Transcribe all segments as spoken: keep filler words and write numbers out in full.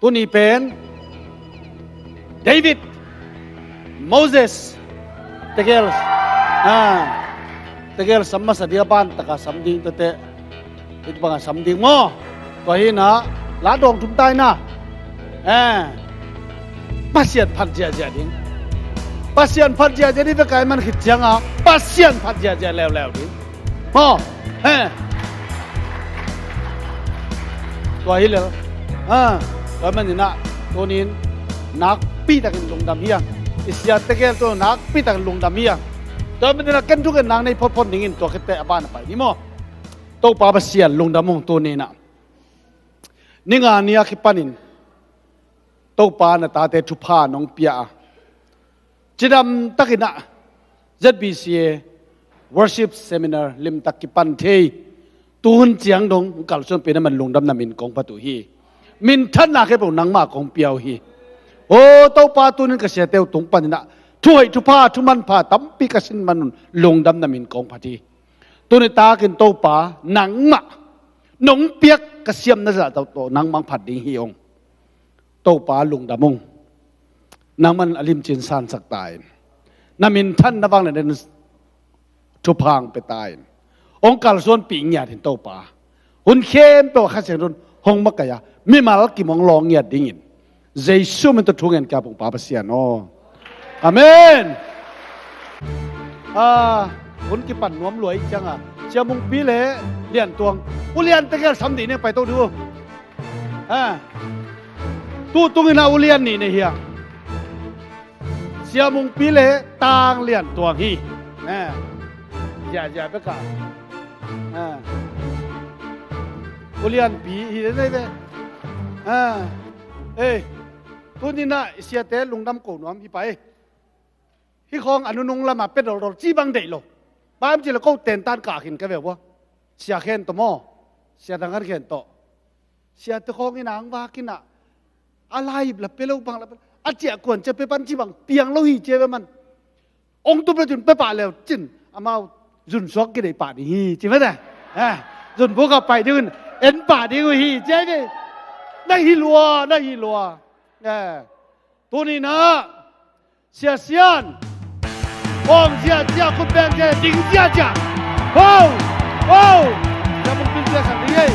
Tuni pen David, Moses tegel, ah, tegel sam masa ding a ban taka sam ding tete. Hih banga sam ding maw? Tua hi na, la dawng thum ta hi na. Eh, Pasian phat ziahziah ding. Pasian phat ziahziah ding, bia kai man khit cianga Pasian phat ziahziah leuleu ding. Maw? He. Tua hi lel. Ha. Tua manin ah, tunin nakpi takin lungdam hi a. I siate gel tu nakpi takin lungdam hi a. Tua manin ah ken thugen nang nei photphot dingin tua khete a ban a pai ni maw? Topa Pasian lungdam ung tunin ah. Ni nga ni a kipanin Topa na tate thupha nong pia a, cidam takin ah Z B C A Worship Seminar limtak kipan thei. Tuhun ciang dong kalsuanpihna man lungdamna min kong phat uh hi. Minthanna khempeuh nangmah kong pia uh hi. Aw Topa, tunin ka siate uh tung panin ah thuhoih thupha thumanpha tampi ka sin manun lungdamna min kong phat hi. Tuni takin Topa, nangmah nong piak ka siamna zah tawh nangmah phat ding hi ung. Topa lungdam ung. Nangman a limcin sansak ta in. Na minthanna vang le nen thupha hong pia ta in. Hong kalsuanpih ngiat in Topa. Hun khempeuh a Kha Siangtho in hong makaih a, mimal kim hong lawng ngiat dingin Jesu min tawh thu ngen ka pung Pa Pasian aw. Amen. Ah, hun kipan nuam lua i cianga Sia Mungpi le Lian Tuang, U Lian tegel sam dih ne pai to du. Ha. Tu tungin a U Lian nih nei hi a. Sia Mungpi le Tang Lian Tuang hi. Ha. Ziahziah bek a. Ha. U Lian pi hi le nei ve. Ha. Ei. Tunin ah i siate lungdam ko nuam hi pai. Hih khawng a nunung lamah pia doldol ci bang deih lo. Bang hiam cih leh ko tentan kah khin ka ve uh a. Sia khen tawh maw? Sia dang an khen tawh. Siate khawng in a hong vak in ah, a laip la pia lo bang la pia lo. A ciah kuan ciah pia pan ci bang piang lo hi ci ve man. Hong tup le cin pia pah leu cin amau zunsuak kideih pah ding hi ci mate. Eh, zunbuk a pai ding un en pah ding uh hi ci ve. Na hi lua, na hi lua. Eh. Tunin ah Sia Sian, awng ziahziah, khut beng ziahziah, ding ziahziah. Ho! Ho! Sia Mungpi ziahziah ding ei.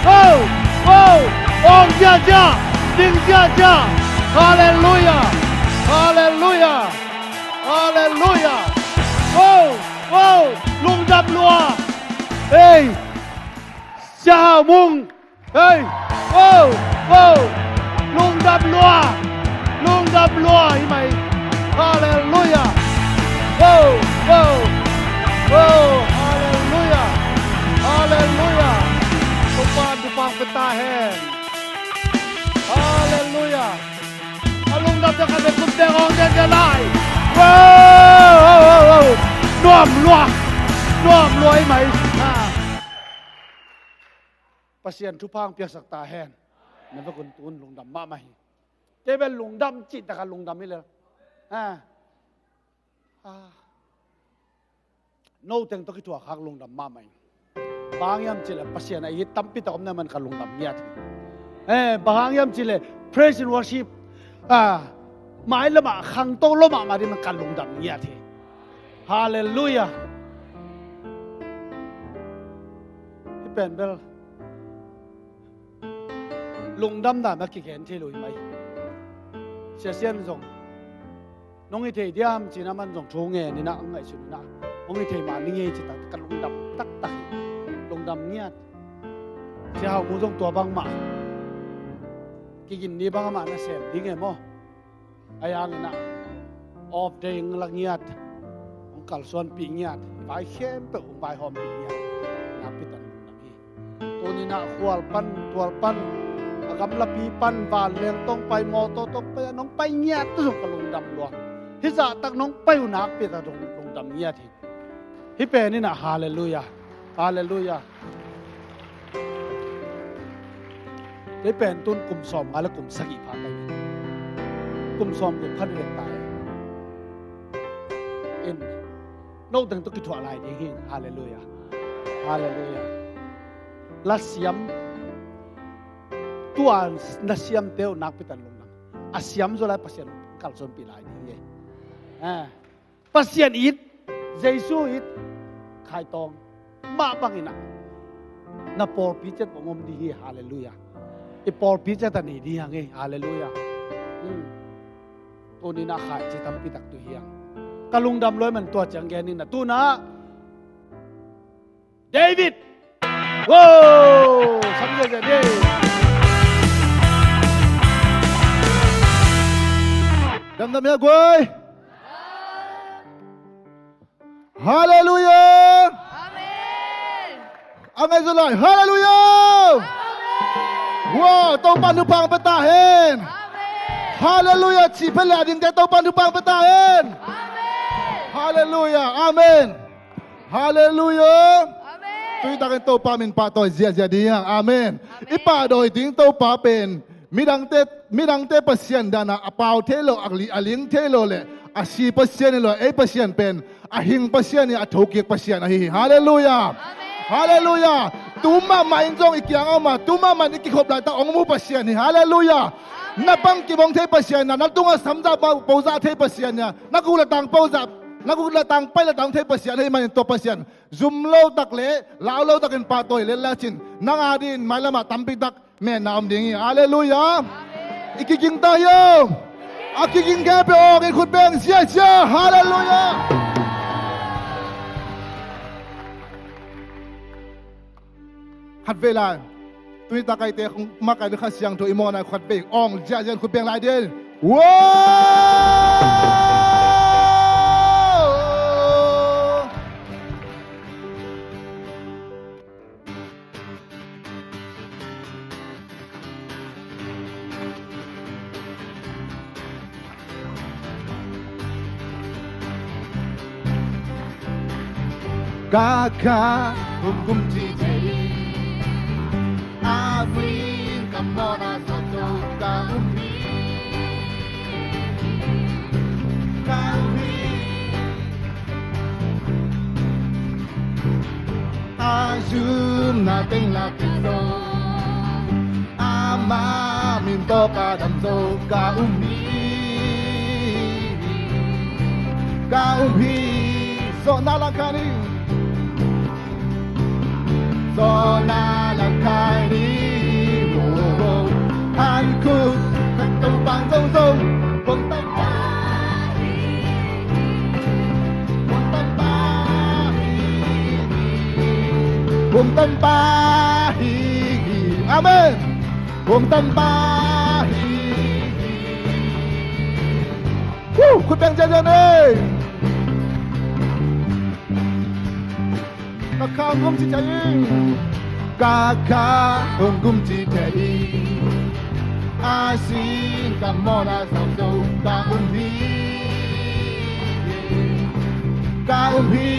Ho! Ho! Awng ziahziah, ding ziahziah. Halleluiah! Halleluiah! Halleluiah! Ho! Ho! Lungdam lua. Ei! Sia Hau Mung. Hei! Wow! Wow! Lungdam lua! Lungdam lua hi mai! Halleluiah! Wow! Wow! Wow! Halleluiah! Halleluiah! Topa in thupha pia ta hen! Halleluiah! A lungdam ta ka bek kum teng hong den den lai! Wow! Wow! Wow! Wow! Nuam lua! Nuam lua hi mai! Ha! Pasian thupha hong piaksak ta hen. Na vekun tun lungdam mahmah hi. Kei bel lungdam cih taka lungdam hi lel. Ha. Ah. No teng tawh kithuah khak lungdam mahmah hi. Bang hang hiam cih leh Pasian a it tampi tak om na man ka lungdam ngiat hi. Eh, bang hang hiam cih leh praise and worship. Ah. Mailamah khangto lo mahmah ding man ka lungdam ngiat hi. Halleluiah. Hih pen bel lungdam dan a kigen thei lo hi mai. Sia Sian zong nong hi thei diam cih na man zong thu ngen in ah, ngaihsun in ah, hong hi thei mah ning ei cih tak ka lungdam taktak hi. Lungdam ngiat. Sia Hau Mung zong tua bangmah kigin ni bang amah na sem ding e maw? Ahi hangin ah off day hong la ngiat, hong kalsuanpih ngiat, vai khempeuh hong vaihawmpih ngiat. Nakpi tak lungdam hi. Tunin ah khual pan tual pan, a gamlapi pan vanleng tawh hong pai, mawtaw tawh hong pai, a nong pai ngiat tawh zong ka lungdam lua. Hih zahtak nong pai uh nakpi tak lungdam ngiat hi. Hih pen in ah halleluiah. Halleluiah. Kei pen tun kum sawmnga le kum sagih pha kai. Kum sawmguk phan vet tai. In no teng tawh kithuah lai ding hi. Halleluiah. Halleluiah. Lasiam Tua na siamte uh nakpi takin lungdam. A siam zaw lai Pasian kalsuanpih lai ding hi. Eh. Pasian it, Jesu it, Khai Tawng mah bangin ah na pawlpi ciat bang om ding hi. Halleluiah. I pawlpi ciat a nei ding hi hang hi. Halleluiah. Hmm. Tuni na khaici tampi tak tu hi hang. Ka lungdam lua man tua ciang gen ning na tuna David. Wow! Sam ziazia ni. Damdam hia guai. Halleluiah. Amen. A ngai zaw lai. Halleluiah. Amen. Wow, Topa thupha pia ta hen. Amen. Halleluiah. Cih pia le a dingte Topa thupha pia ta hen. Amen. Halleluiah. Amen. Halleluiah. Amen. Tuni takin Topa min pahtawi ziahziah ding hi hang. Amen. Amen. I pahtawi ding Topa pen midangte, midangte Pasian dan a a pau thei lo, a li-, a ling thei lo le a si Pasian hi lo, ei Pasian pen a hing Pasian hi, a thokik Pasian ahi hi. Halleluiah. Amen. Halleluiah. Tu mahmah in zong i kiang a om a, tu mahmah in i kikhop laitak hong mu Pasian hi. Halleluiah. Amen. Na pang kibawng thei Pasian a, na tungah samzah po-, pozah thei Pasian a, na guk le tang pozah, na guk le tang pai le tang thei Pasian ahih manin tua Pasian zum lo tak le lau lo takin pahtawi le la cin, nang a dingin mailam ah tampi tak mehna om ding hi. Halleluiah. Amen. I kiging ta hiam? A kiging kei peuh awk in khut beng ziahziah. Halleluiah. Khatvei lai. Tuni tak a eite hong makaih ding Kha Siangtho i mawhna khatvei awng ziahziah in khut beng lai ding. Wow! Ka kha hong kumci thei, a vui ka mawhna sawt zo ka um hi. Ka um hi. A zumna teng la kei zo, ama min tawh ka dam zo ka um hi. Ka um hi. Zawhna lang kha ni. Zawhna lang kha ni. Oh, oh, oh. Han khuk ka Topa zong zong. Hong Topa hi. Hong Topa hi. Hong Topa hi. Amen. Hong Topa hi. Woo! Khut beng ziahziah ni. Ka kha hong kumci thei hi. Ka kha hong kumci thei hi. A sing ka mawhna sawt zo ka um hi. Ka um hi.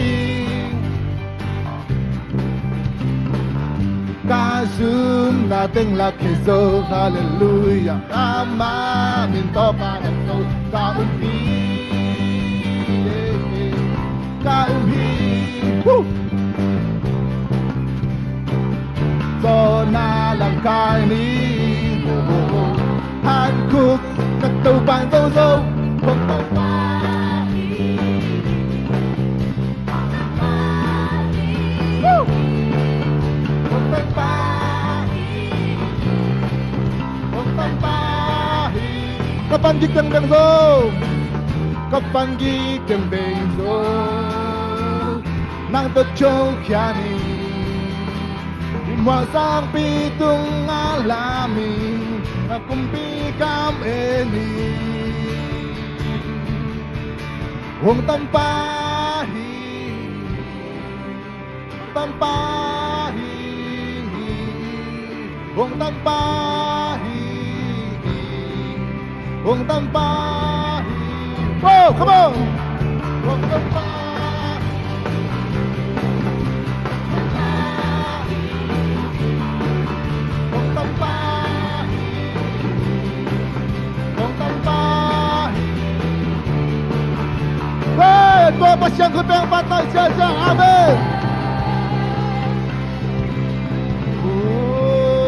Ka zumna teng la kei zo, halleluiah. Ama min tawh ka dam zo ka um hi. Ka um hi. Woo! Zawhna lang kha ni. Han khuk ka Topa zong zong. Hong Topa hi. Hong Topa hi. Hong Topa hi. Ka pangik teng beng zo. Ka pangik teng beng zo. Nang tawh thokhiat ni. I mualsangpi tungah lam in, a kumpi kam en ni. Hong Topa hi. Hong Topa hi. Hong Topa hi. Hong Topa hi. Oh, come on. Hong Topa hi. Hong Topa hi. Hong Topa hi. Hey, tua Pasian khut beng pahtawi ziahziah. Amen. Oh.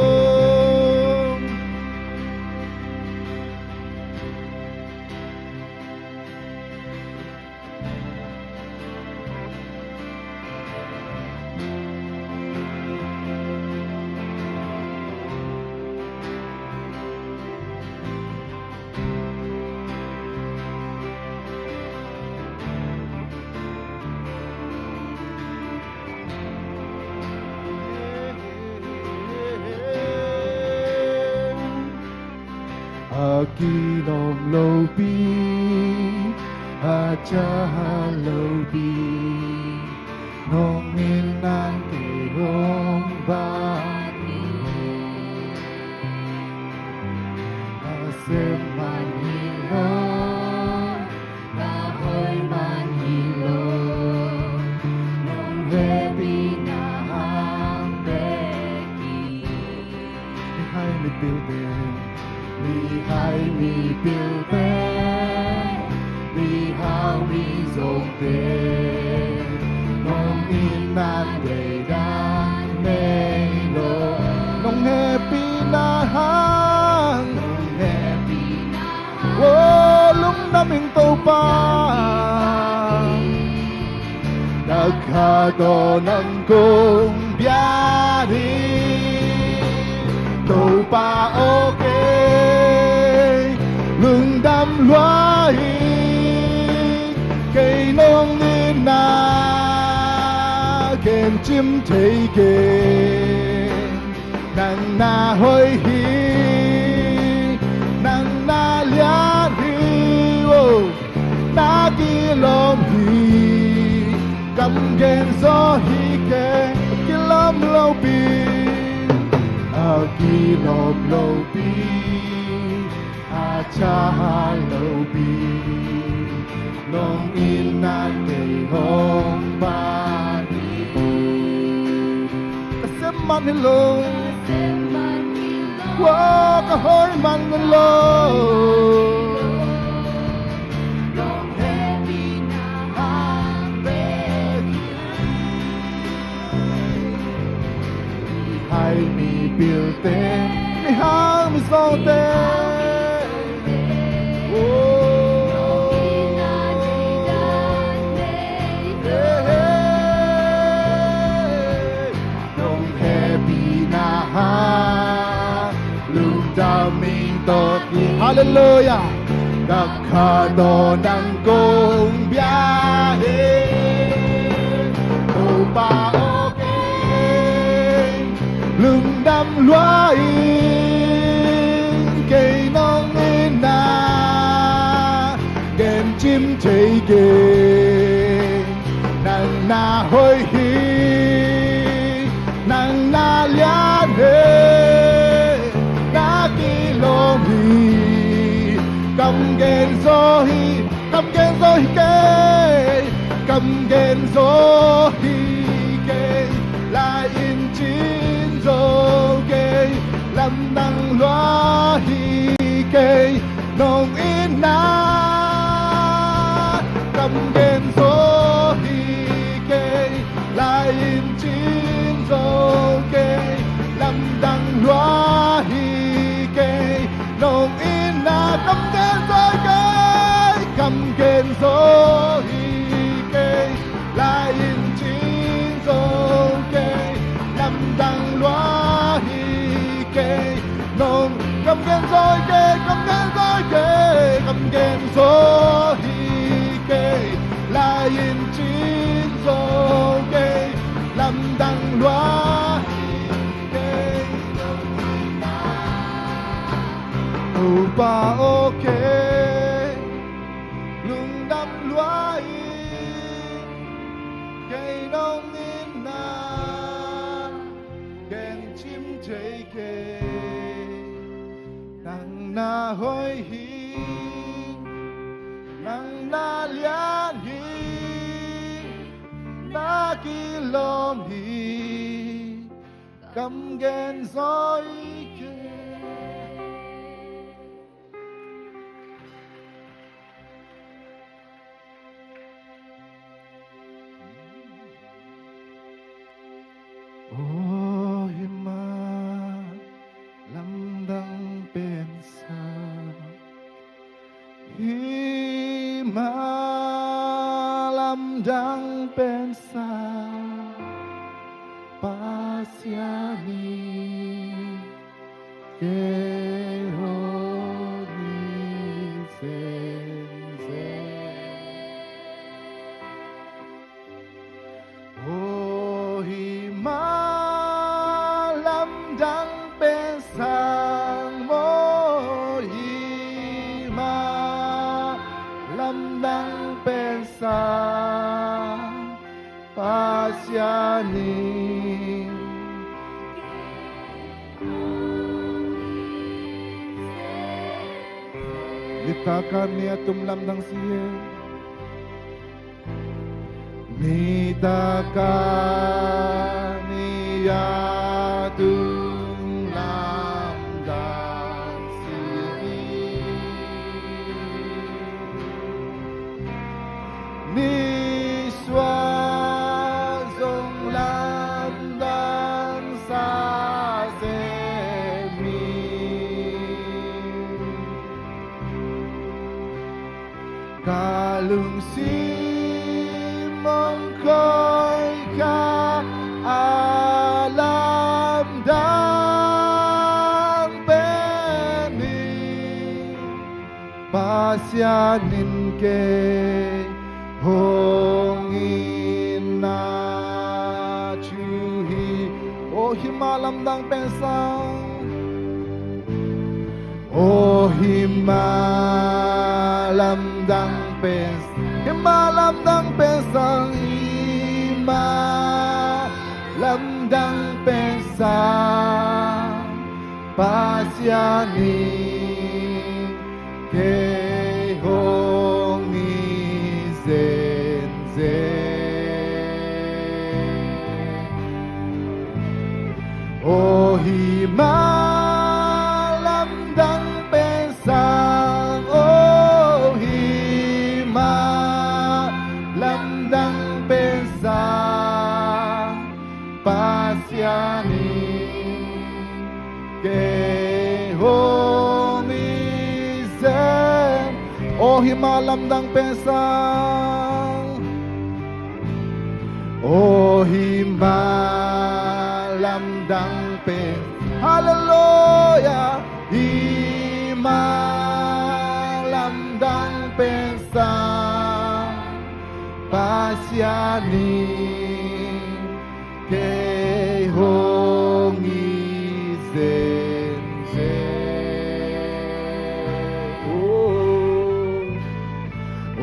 Kilawm lopi, a ca lopi, nong in nang kei hong pan hi. A sem man hi lo, a hoih man hi lo, nong hehpihna hang bek hi. Mihai mipilte, mihai mipilte, mihau mizawngte, nong itna deidan nei lo. Nong hehpihna hang, nong hehpihna hang, oh, lungdam ing Topa. Dakkha tawh nang kong bia hi, Topa aw kei lungdam lua hi. Kei nong itna gen cim thei kei. Nang na hoih hi, nang na lian hi, oh, na kilawm hi. Kam gen zaw hi kei, kilawm lopi, a kilawm lopi, a ca lopi, nong itna kei hong pan hi. Ka sem man hi lo, ka sem man hi lo, oh, ka hoih man hi lo, nong hehpihna hang bek hi. Mihai mipilte, mihau mizawngte, oh, nong hehpihna hang lungdam ing Topa. Halleluiah. Dakkha tawh nang kong bia hi, Topa aw kei lungdam lua hi. Kei nong itna gen cim thei kei. Nang na hoih hi, nang na lian hi, na kilawm hi. Kam gen zaw hi, kam gen zaw hi kei. Kam gen zaw hi kei, lai in cin zaw kei, lamdang lua hi kei. Nong itna kam gen zaw hi kei, lai in cin zaw kei, lamdang lua hi kei. Nong itna kam gen zaw hi kei, kam gen zaw hi kei, lai in cin zaw kei, lamdang lua hi kei. Nong kam gen zaw hi kei, kam gen zaw hi kei, kam gen zaw hi kei, lai in cin zaw kei, lamdang lua hi kei. Topa aw kei lungdam lua hi. Kei nong itna gen cim thei kei. Nang na hoih hi, nang na lian hi, na kilawm hi. Kam gen zaw hi kei. Aw, hih mah lamdang pen sa, hih mah lamdang pen sa, Pasian in kei hong it zenzen. Aw, hih mah lamdang pen sang maw, hih Lamdang pen sang Pasian in. Nitak a ni a tum lamdang si hi. Nitak a ni a tung lamdang si hi. Nisuah zong lamdang sa sem hi. Ka lungsim hong koih kha a lamdang pen hi. Pasian in kei hong itna thu hi. Aw hi mah lamdang pen sang. Aw hi mah lamdang pen, hi mah lamdang pen sang, hi mah lamdang pen sang Pasian in kei hong it zenzen. Aw hi mah lamdang pen sang, aw hi mah lamdang pen sang Pasian in kei hong it zen. Aw hi mah lamdang pen sang. Aw hi mah lamdang pen. Halleluia. Hi mah lamdang pen sang Pasian in kei hong it zenzen.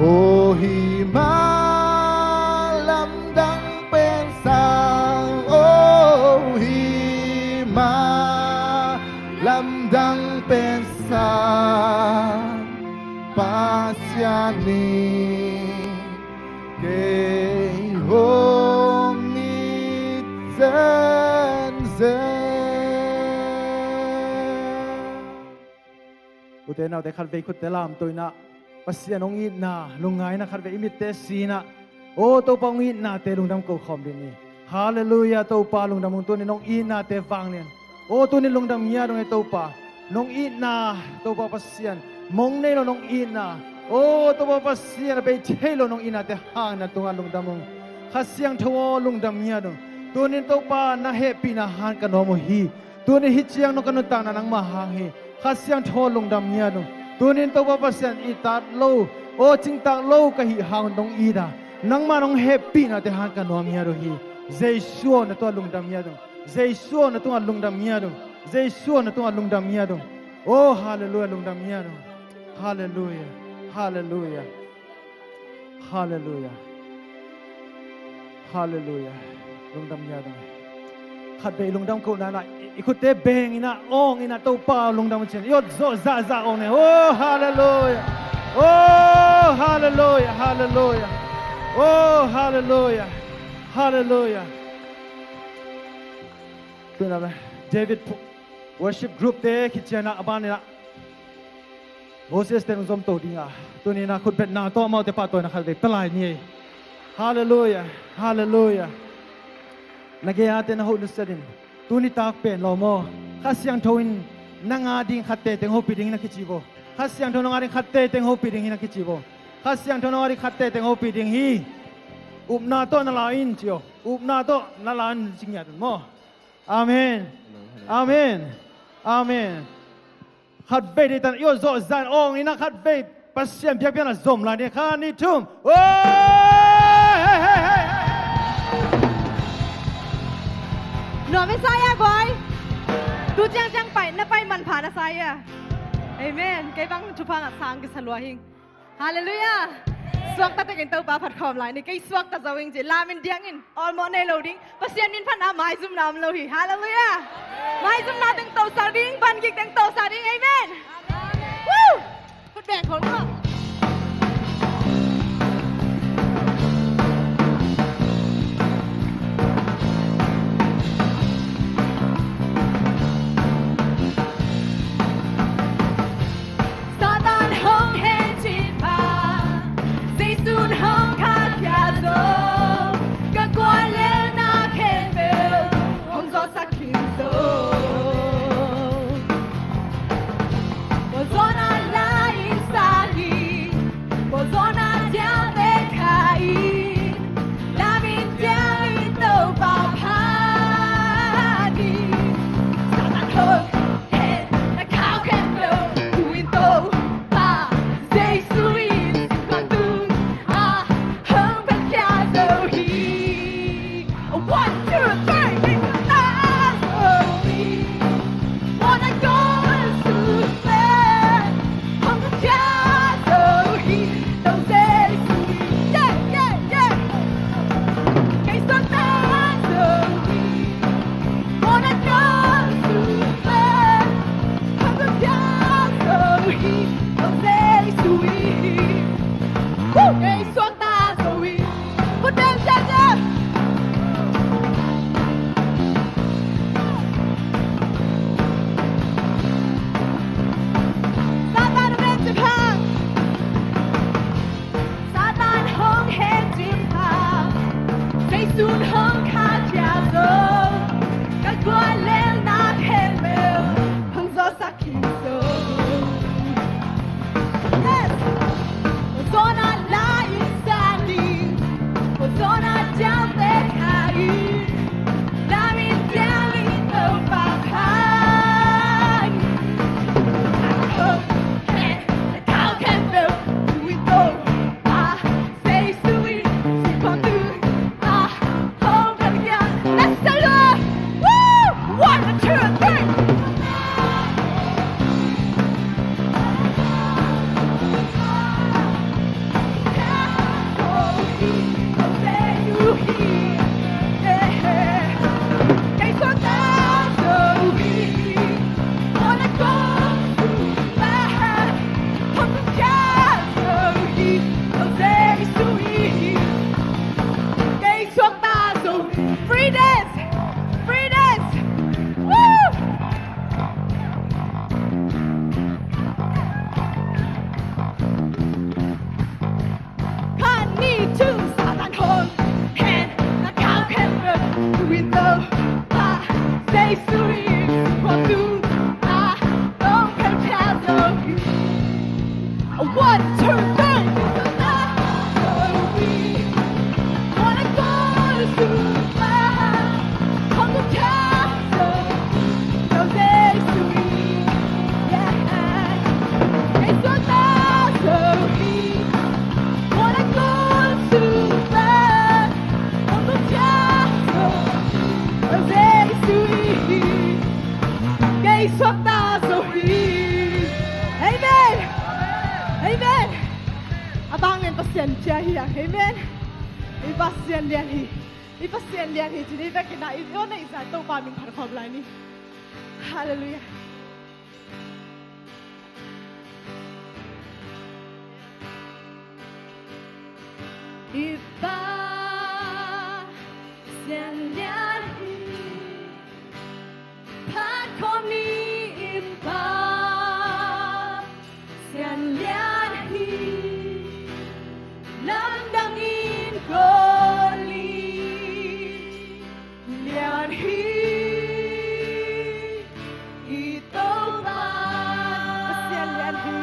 Aw hi mah lamdang pen sang, aw hi mah lamdang pen sang Pasian in kei hong it zenzen. Ute naute, khatvei khutte lamto in ah Pasian hong itna lungngai in ah, khatvei i mitte si in ah, aw Topa hong itnate lungdam ko khawm dih ni. Halleluia. Topa lungdam ung, tuni nong itnate vanglian. Aw tuni lungdam ngiat ung e Topa. Nong itna Topa Pasian, mong nei lo nong itna, aw Topa Pasian, a bei thei lo nong itnate hang na tungah lungdam ung. Kha Siangtho aw lungdam ngiat ung. Tunin Topa na hehpihna hang ka nuam uh hi. Tunin hih ciang nong ka nuntakna nangmah hang hi. Kha Siangtho lungdam ngiat ung. Tunin Topa Pasian i tat lo, aw cingtak lo ka hih hang nong it a, nangmah nong hehpihnate hang ka nuam ngiat uh hi. Jesu aw na tungah lungdam ngiat ung. Jesu aw na tungah lungdam ngiat ung. Jesu aw na tungah lungdam ngiat ung. Aw halleluia, lungdam ngiat ung. Halleluia. Halleluia. Halleluia. Halleluia. Lungdam ngiat ung. Khatvei lungdam kohna in ah i, i khutte beng in ah, awng in ah Topa lungdam cin. I awt zawh zahzah awng ne. Aw halleluia. Aw halleluia. Halleluia. Aw halleluia. Halleluia. Tuna David worship group te khit ciang ah a ban in ah Moses te nung zom to ding a, tuni in ah khutbetna tawh amaute pahtawina khatvei pia lai ni ei. Halleluia. Halleluia. Na gei-ate na hoh nusiat in. Tuni tak pen lo maw, Kha Siangtho in nang a ding khat teitei hong hopih ding hi na kici vo. Kha Siangtho nang a ding khat teitei hong hopih ding hi na kici vo. Kha Siangtho nang a ding khat teitei hong hopih ding hi. Upna tawh na la in ci aw. Upna tawh na la in ci ngiat un maw. Amen. Amen. Amen. Khatvei deitan i awt zawh zah awng in ah khatvei Pasian biakpiakna zom lai ni. Khat, nih, thum. Aw hei hei hei. Nuam i sa ia boy. Tu ciangciang pai na pai manpha na sa ia. Amen. Kei bang thupha ngah sang kisa lua hing. Halleluiah. Suakta tekin Topa phat khawm lai ni. Kei suakta zo ing ci. Lamin diangin awlmawh nei lo ding. Pasian min phatna maizumna om lo hi. Halleluiah. Maizumna teng tosa ding, bangkik teng tosa ding. Amen. Woo! Khut beng khol maw. Satan hong hencin pha, Jesu'n hong khatkhia zo, ka guallelhna khempeuh hong zawhsak khin zo. Bawlzawhna la in san in, bawlzawhna dialte kha in, lamin diangin Topa phat ni. Satan hong hen, na khau khempeuh tu in Topa Jesu in, singkhuang tung ah hong phatkhia zo hi. One, two, three, it's a story. Wanna go to bed. Hong phatkhia zo hi. Tang Jesu. Yeah, yeah, yeah. Kei suakta zo hi. Wanna go to bed. Hong phatkhia zo hi. Tang Jesu. Woo! Kei suakta zo hi. Khut beng ciat ciat. Satan hong hencin pha. Satan hong hencin pha. Jesu'n hong khatkhia zo. Ka guallelhna khempeuh hong zawhsak khin zo. Yes. Bawlzawhna la in san in, bawlzawhna dialte kha in, lamin diangin Topa phat ni. Hong hen, na khau khempeuh tu in Topa Jesu in, singkhuang tung ah hong phatkhia. Let's say it. Woo! One, two, three. Kei suakta zo. Free dance. Free dance. Woo! Khat, nih, thu. Satan hong hen, na khau khempeuh tu in Topa Jesu in, singkhuang tung ah hong phatkhia zo hi. One, two, three. Kei suakta zo hi. Amen. Amen. A bangin Pasian cia hi a. Amen. I Pasian lian hi. I Pasian lian hi. Cini vekin a i on a i zat Topa min phat khawm lai ni. Halleluiah. I Pasian lian hi. Phat khawm ni i Pasian lian hi. Lamdang in ko li lian hi. I Topa Pasian lian hi.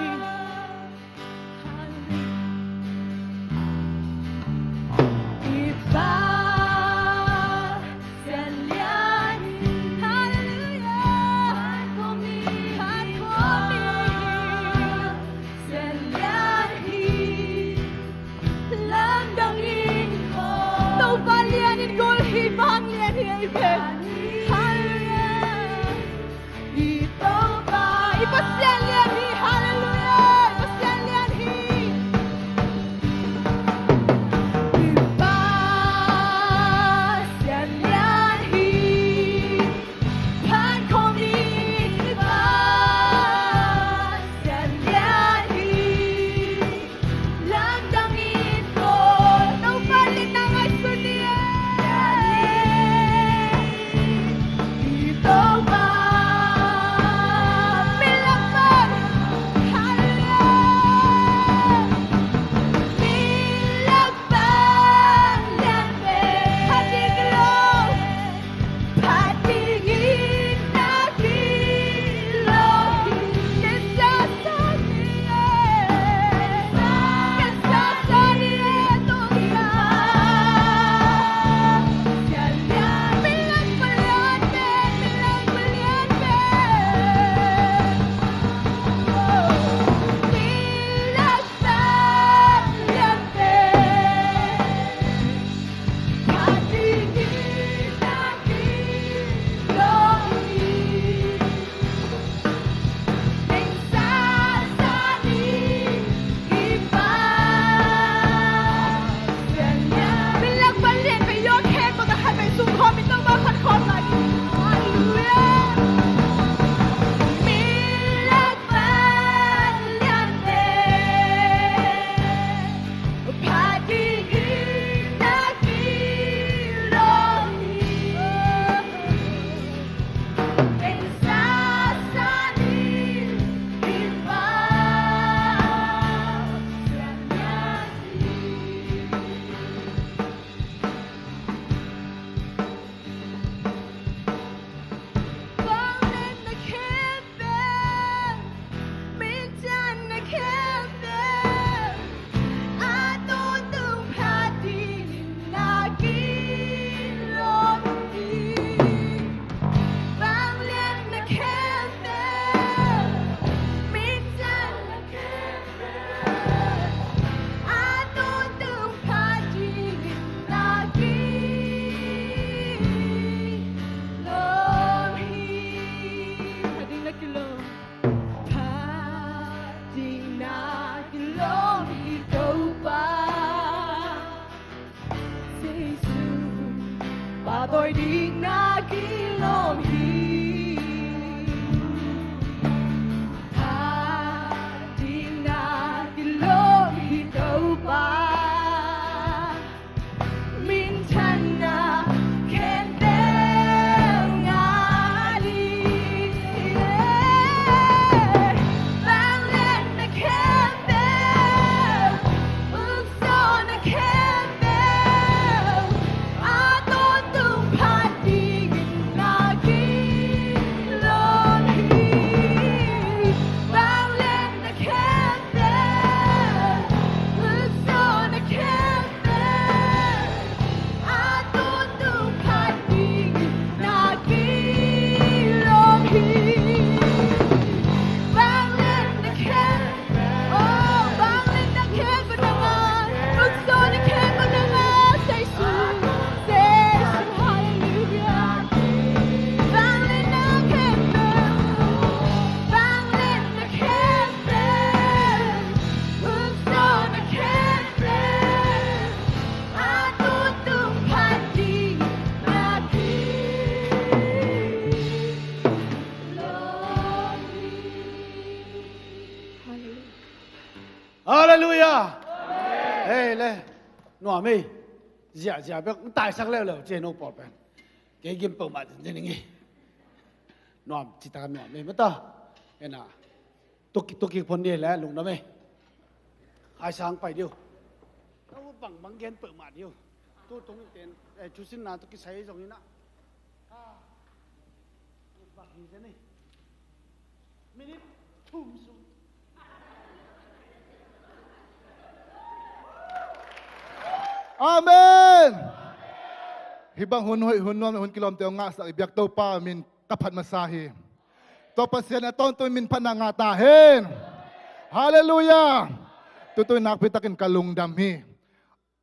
Ding na kilawm hi. Phat ding na kilawm hi Topa. Minthanna khempeuh ngah ding. Vangliatna khempeuh, ukzawhna khempeuh, a tawntung phat dingin na kilawm hi. Vangliatna khempeuh, ukzawhna khempeuh, a tawntung phat dingin na kilawm hi. Vangliatna khempeuh, oh, vangliatna khempeuh na ngah, ukzawhna khempeuh na ngah, Jesu, Jesu, hallelujah. Vangliatna khempeuh, vangliatna khempeuh, ukzawhna khempeuh, a tawntung phat dingin na kilawm hi. Hallelujah. Hallelujah. Hei le. Nuam ei. Ziahziah bek hong taisak leuleu ci no pawl pen. Kei gim peuhmah zinzin ing ei. Nuam cita nuam ei mata. Ena. Tuki, tuki phon ni le lungdam ei. Ai sang pai diu. Kau bang bang gen peuhmah diu. Tu tung in ten, eh, thusinna tuki sai zong ina. Ah. Bang hi zen ei. Minute thum sung. Amen. Hih bang hun hoih, hun nuam, hun kilawmte hong ngahsak i biak Topa min ka phat masa hi. Tua Pasian a tawntung min phatna ngah ta hen. Hallelujah. Tutu nakpi takin ka lungdam hi.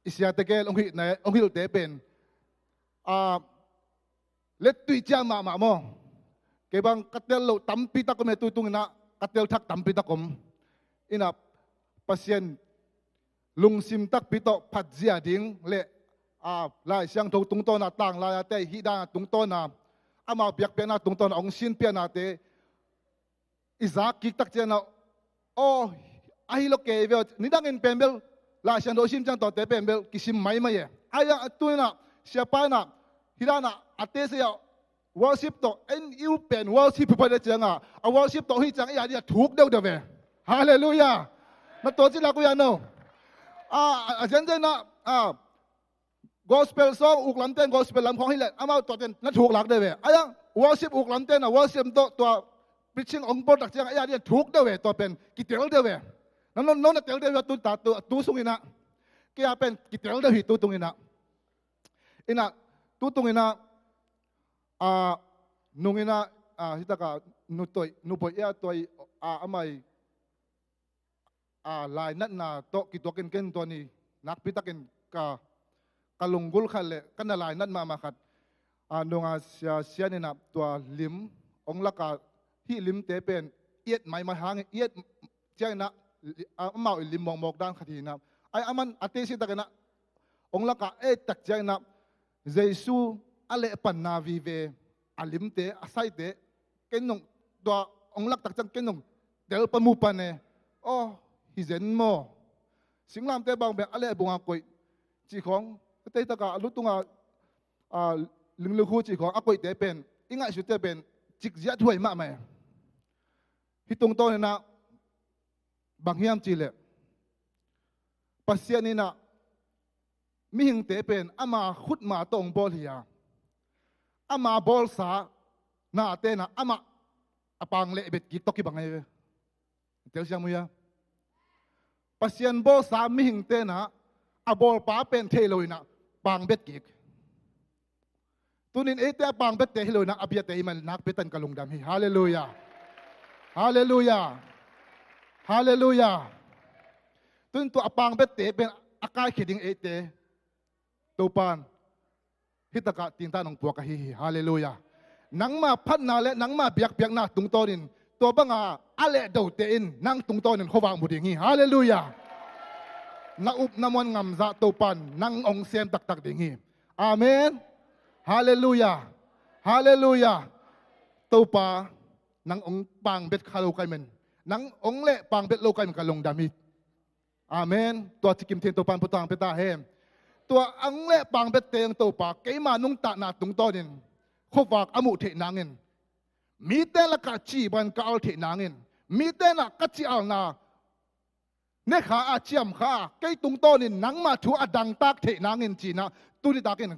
I siate gel hong hilhna, hong hilhte pen, ah, lettui ciang mahmah maw. Kei bang ka tel loh tampi tak om e, tu tung ina ka tel thak tampi tak om. Ina Pasian lungsim takpi tawh phatzia ding le, a, Lai Siangtho tungtawna, tanglai-ate hih dana tungtawna, amau biakpiakna tungtawna hong sinpianate i zak kik tak ciangin ah, aw, ahi lo kei ve aw. Nidangin pen bel Lai Siangtho sim ciang tawhte pen bel kisim maimai e. Ai-a tu-in ah siapa in ah hih dana a tesa ah worship tawh, en i u pen worship hi pah ding ciangin ah, a worship tawh hi ciang ei a ding a thuk deuhdeuh ve. Hallelujah. Na tua ci lak uh ia no. A, a zenzen ah, a, gospel song uk lamte in gospel lam khawng hileh amau tuate in na thuk lak deuh ve. Ai-a worship uk lamte in ah worship tawh tua preaching hong bawl tak ciang ei a ding a thuk deuh ve, tua pen kitel deuh ve. Na no, no na tel deuh ve, tu ta, tu, tu sungin ah. Kei a pen kitel deuh hi tu tungin ah. Ina, tu tungin ah, a, nungin ah, a, hih taka nutoih, nuboih ei a tuai, a, amai, a, lainatna tawh kituakin ken tua ni nakpi takin ka, ka lunggulh khat le ka na lainat mahmah khat, a, nunga sia, sian in ah tua lim hong lak a, hih limte pen i et maimai hangin, i et ciangin ah, a, amau i lim mawkmawk dan khat hi in ah. Ai, aman a tesi takin ah hong lak a, et tak ciangin ah Jesu a lehpanna vive a limte, a saite, ken nong tua hong lak tak ciang ken nong tel pan mu pan e. Aw, hi zen maw. Singlamte bang pen a lehbung a koih cih khawng, a tei taka a lutunga, a, linglukhu cih khawng a koihte pen, i ngaihsute pen cikziahhuai mahmah e. Hih tungtawnin ah bang hiam cihleh, Pasian in ah mihingte pen ama khutma tawh hong bawl hi a, ama bawlsa nate in ah amah a pang leh bet kik tawh kibang ahi ve. Telsiam uh hia? Pasian bawlsa mihingte in ah a bawlpa pen thei lo in ah pang bet kik. Tunin eite a pang bette hi lo in ah a biate i man nakpi takin ka lungdam hi. Hallelujah. Hallelujah. Hallelujah. Tunin tua a pang bette pen a kaikhia ding eite Topan hih takah tintan hong puak ahi hi. Hallelujah. Nangma phatna le nangma biakpiakna tungtawnin tua banga a lehdote in nang tungtawnin khuavak mu ding hi. Hallelujah. Na up na muan ngamzah Topan nang hong sem taktak ding hi. Amen. Halleluiah. Halleluiah. Topa, nang ong pangbet kha lo ka hih man, nang ong leh pangbet lo ka hih man ka lungdam hi. Amen. Tua ci kim thei-in Topa in putang pia ta hen. Tua ong leh pangbet teng Topa, keima nuntakna tungtawnin khuavak a muh theih nangin, mite lakah ci bangin ka al theih nangin, mite nah ka ci alna ne kha a, ciam kha a, kei tungtawnin nangmah thu a dangtak theih nangin ci-in ah, tuni takin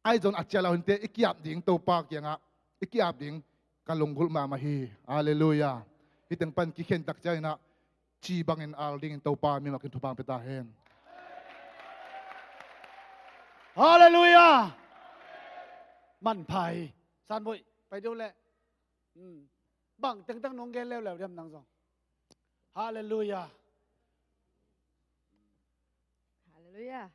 Ahi zong a ciah lo hinteh, i ki-ap ding Topa kiangah i ki-ap ding ka lunggulh mahmah hi. Halleluiah. Hih teng pan kikhen tak ciangin ah ci bangin al dingin Topa in mi makin thupha pia ta hen. Halleluiah. Manpha hi. Sanboih, pai deuh leh. Hmm. Bang tengteng nong gen leuleu diam nang zong? Halleluiah. Halleluiah.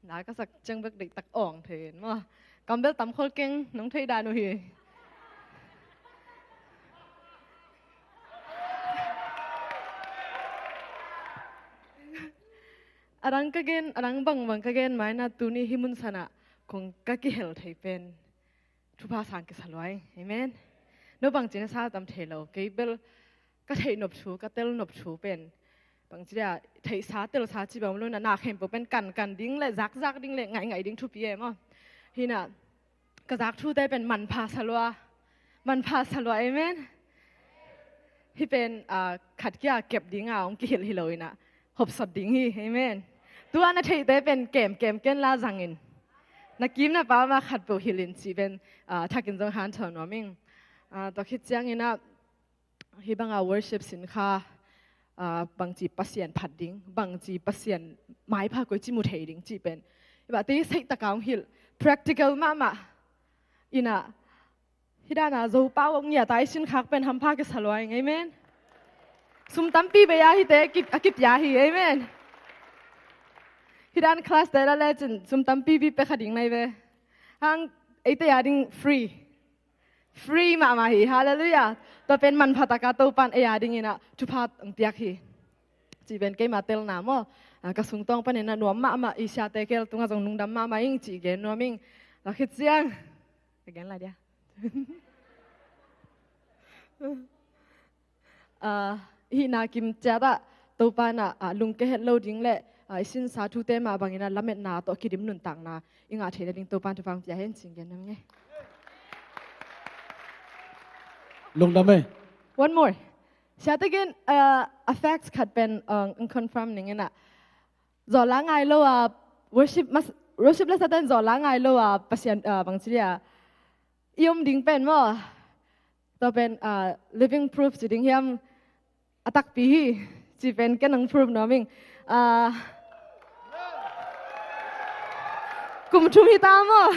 Na ka sak ciang bek deihtak awng thei in maw. Kam bel tam khol keng, nong theih dan uh hi. A dang ka gen, a dang bangbang ka gen mai-in ah tuni hih mun sanah kong ka kihel thei pen thupha sang kisa lua ing. Amen. No bangci na sa tam thei lo. Kei bel ka theih nop thu, ka tel nop thu pen bangci dia, theihsa telsa ci bang lo-in ah, na khempeuh pen kankan ding leh zakzak ding leh ngaihngaih ding thupi e maw. Hi-in ah ka zak thute pen manpha sa lua. Manpha sa lua. Amen. Hih pen, ah, khat kia kep dinga hong kihilh hi lo-in ah, hopsot ding hi. Amen. Tua na theihte pen kemkem ken la zangin, na kim na pam ah khatpeuh hilh in cih pen, ah, thakin zong hanthawn nuam ing. Ah, tua khit ciangin ah, hih banga worship sin kha, ah, bangci Pasian phat ding, bangci Pasian maipha koici mu thei ding cih pen, hih bangte seihtaka hong hilh, practical mahmah. Hi-in ah, hih dana Zopau hong ngiat a i sin khak pen hampha kisa lua ing. Amen. Sum tampi bei a hihte ki-, a kipia hi. Amen. Hih dan class te la lecin sum tampipi pia kha ding nai ve. Hang eite a ding free. Free mahmah hi. Halleluiah. Tua pen manpha taka Topan ei a dingin ah thupha hong piak hi. Cih pen keima telna maw. Ah, ka sungtawng panin ah nuam mahmah, i siate keel tungah zong lungdam mahmah ing cih gen nuam ing. Tua khit ciang ka gen lai dia. Ah, hih na kim ciat ah Topa in ah, ah, lungkia het lo ding leh, ah, i sinsa thute mah bangin ah lametna tawh kidim nuntakna i ngah theih nading Topa in thupha hong pia hen cih gen nuam ing e. Lungdam e. One more. Siate gen, ah, a facts khat pen, ah, hong confirm ning in ah. Zawhla ngai lo a, worship mas-, worship la satan zawhla ngai lo a, Pasian, ah, bangci dia i om ding pen maw. Tua pen, ah, living proof ci ding hiam, a takpi hi. Cih pen ken hong proof nuam ing. Ah, kum thum hi ta maw.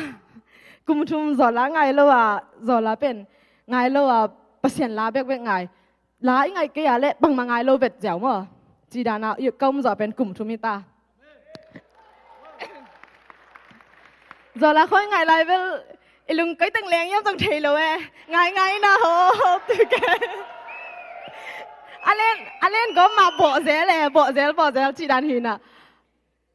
Kum thum zawhla ngai lo a, zawhla pen ngai lo a, Pasian la bekbek ngai. La i ngaih kei a leh bangmah ngai lo vet ziau maw. Cih dana i ka om zawh pen kum thum hi ta. Zawhla khawng i ngaih lai bel i lung koi teng leng hiam zong thei lo e. Ngaingai na ho, ho tu ke. A len, a len gawm mah bawh zel e, bawh zel, bawh zel cih dan hi-in ah.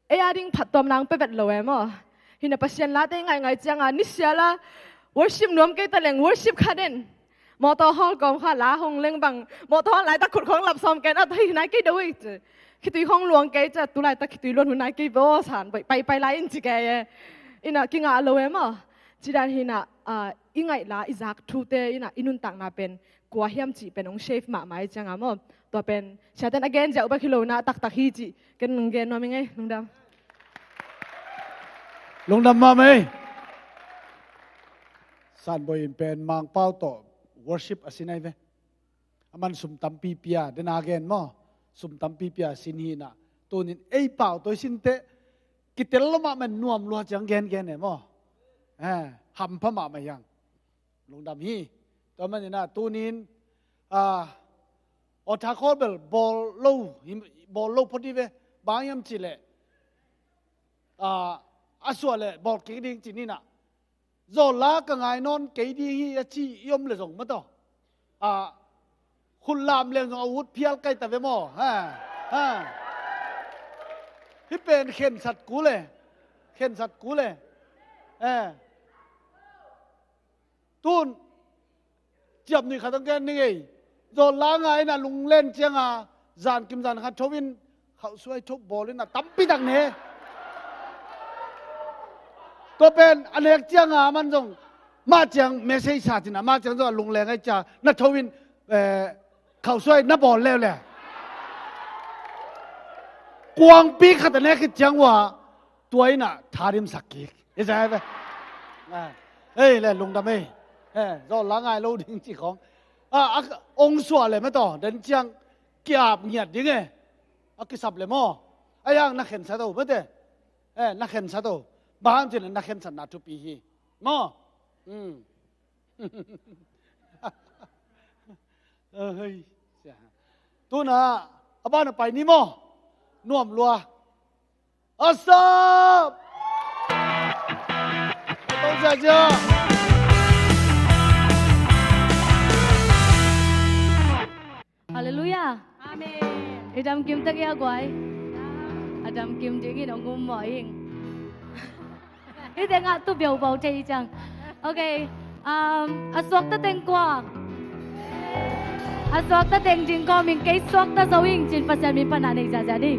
Ei a ding phattuamna hong pia vet lo e maw. Hi-in ah Pasian late i ngaingai cianga nisiala worship nuam kei ta leng worship kha den. Mawtaw hall kawm kha la hong leng bang, mawtaw hall laitak khut khawng lap sawm ken, a, hi nai kei do hi ci. Khitui khawng luang kei ci, tu laitak khitui luan hun nai kei bo san, pai, pai, pai lai in ci kei e. Hi-in ah kingah lo e maw. Cih dan hi-in ah, ah, i ngaih la i zak thute hi-in ah i nuntakna pen kua hiam cih pen hong shape mahmah i cianga maw. Tua pen siaten a gen ziau bek hi lo-in ah taktak hi cih ken hong gen nuam ing e. Lungdam. Lungdam mahmah e. Sanboih in pen Mangpau tawh worship a sin ahi ve. Aman sum tampi pia, den a gen maw. Sum tampi pia sin hi-in ah, tunin ei pau tawh i sin teh kitel lo mahmah, nuam lua ciang gengen e maw. Eh, hampha mahmah hi hang. Lungdam hi. Tua manin ah tunin, ah, altar call bel bawl lo, bawl lo phot hi ve. Bang hiam cih leh, ah, a suah leh bawl kik ding ci-in ah, zawhla ka ngai nawn kei ding hi a ci i om leh zong maw taw, ah, khut lam leng zong a ut phial kai ta ve maw. Ha, ha. Hih pen khensat kul e. Khensat kul e. Eh. Tun ciap nih khat hong gen ning ei. Zawh la ngai in a lunglen cianga zan kim zan khat tho in khauhsuai tho bawl in a tampi tak ne. Tua pen a nek cianga man zong mah ciang message sa cin a mah ciang zong a lungleng ai cia na tho in, eh, khauhsuai na bawl leuleu. Kuangpi khat a nek khit ciang uh a tua in a tharimsak kik. I sa ai ve. Ah, ei le lungdam ei. Eh, zawh la ngai lo ding ci khawng. Ah, a, ong suah le mah tawh den ciang ki-ap ngiat ding e. A kisap le maw. A yang na khensat o mate. Eh, na khensat o. Bang hang cin na khensatna thupi hi. Maw. Hmm. Oi, sia. Tuna a ban a pai ni maw. Nuam lua. A sap. A tong sia sia. Halleluiah. Amen. I damkim tek ia guai. A damkim dingin ong um mawh ing. Hih tengah tu biaubau thei ciang. Ok. Um, a suakta teng kua. A suakta teng ding kawmin kei suakta zo ing cin Pasian min pana nei ziazia ni.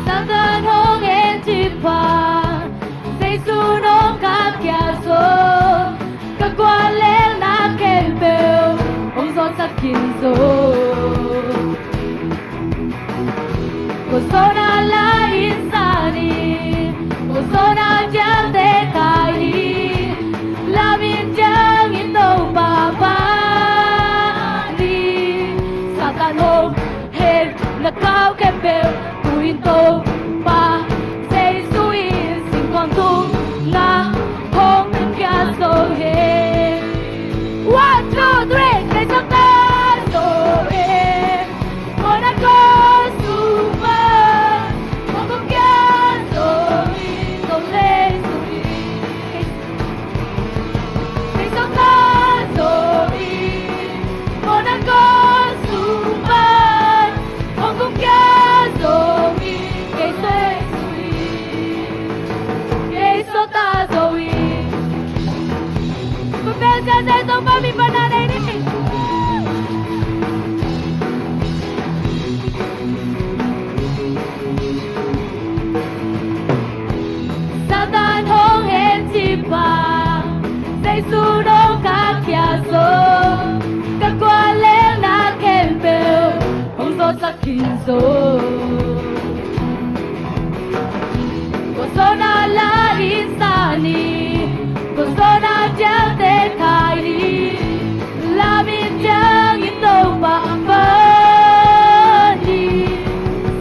Satan hong en cip pan Jesu nong khat kia zo. Ka guallelna khempeuh hong zawhsak khin zo. Ko zona la in sa ni, ko zona dialte kai ni, lamin diangin Topa pan ni. Satan hong het na kau khempeuh tu in Topa Jesu in singkuang tungah hong pia zo hi. One, two, three, kei suakta zo hi. Mawhna kong sung pan hong kong kia zo hi. Zo lei zo hi. Kei suakta zo hi. Mawhna kong sung pan hong kong kia zo hi. Kei suakta zo hi. Kei suakta zo hi. Ko pen sia sia Topa min pana nei ni. Satan hong het cip pan Jesu nong khat kia zo. Ka guallelna khempeuh hong zawhsak khin zo. Ko zona la in sa ni, ko zona dialte kai ni, lamin diangin Topa pan ni.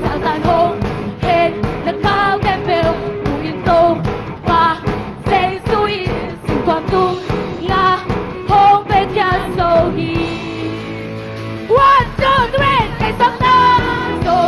Satan hong het na kau khempeuh tu in Topa Jesu in singkuang tungah hong pia zo hi. One, two, three, kei suakta zo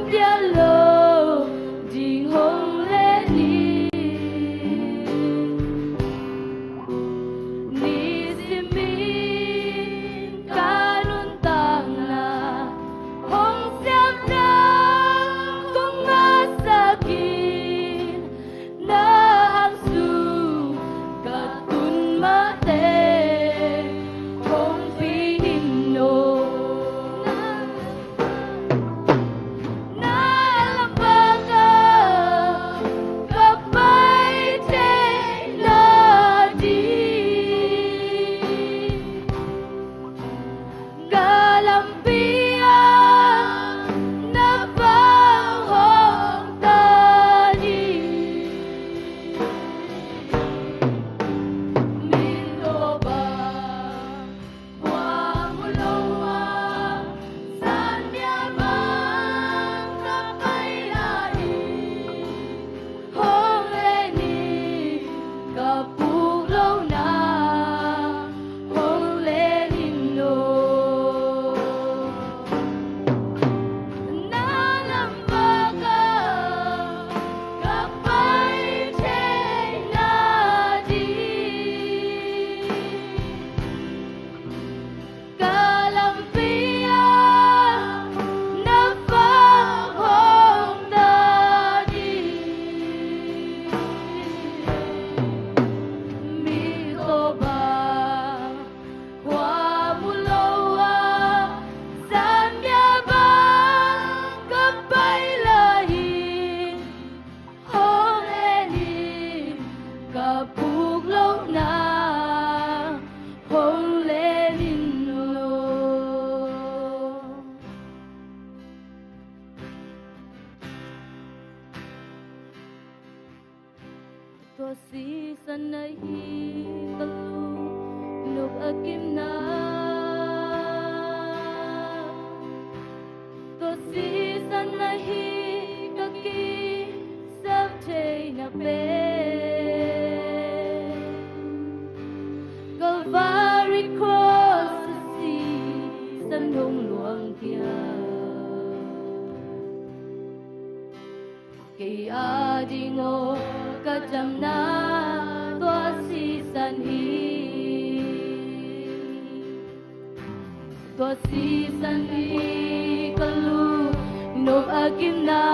Sial lo ding hong leh ni. Nisimin ka nuntakna hong siamna kong ngasak in, na hang sung ka tun mah teh hong pia ning lo. Na lam bang ah ka pai theihna ding, ka lampi ah na vang hong ta ni. Min tawh bang khua mu lo a, zan bia bang ka pai lai in, hong leh ni. Ka puk lohna hong leh ning lo. Na lam bang ah ka pai theihna ding, ka lampi ah na vang hong ta ni. Mi tawh bang khua mu lo a, zan bia bang ka pai lai in, hong leh ni. Ka puk lohna hong leh ning lo. Tua sisan ahi ka lung nop a kimna, tua sisan ahi ka kisak theihna pen, Calvary cross a sisan hong luang khia. Kei a ding aw ka damna tua sisan hi. Tua sisan hi ka lung nop a kimna.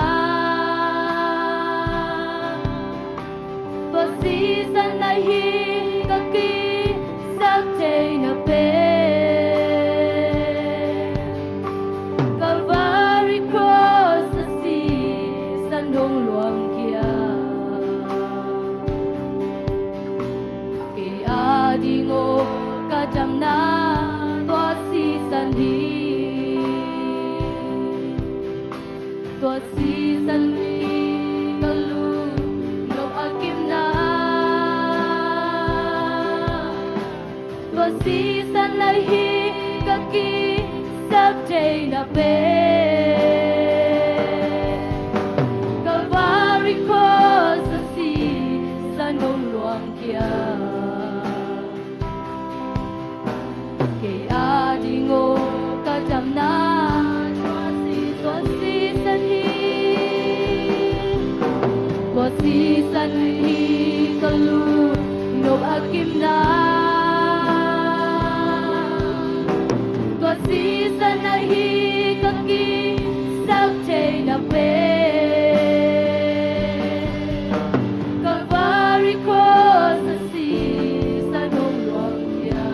Tua sisan ahi ka kisak theihna pen, Calvary cross a sisan hong luang khia. Kei a ding aw ka damna tua sisan hi. Tua sisan hi ka lung nop a kimna. Tua sisan ahi ka kisak theihna pen, Calvary cross a sisan hong luang khia. Kei a ding aw ka damna tua si, tua sisan hi. Tua sisan hi ka lung nop a kimna. Tua sisan ahi ka kisak theihna pen, Calvary cross a sisan hong luang khia.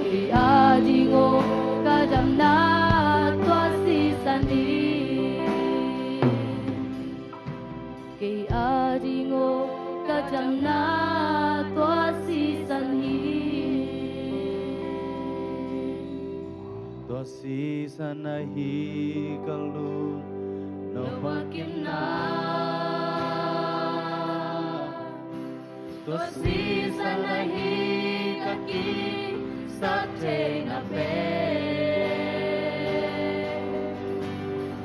Kei a ding aw ka damna tua sisan hi. Kei a ding aw ka damna tua sisan hi. Tua sisan ahi ka lung nop a kimna. Tua sisan ahi ka kisak theihna pen,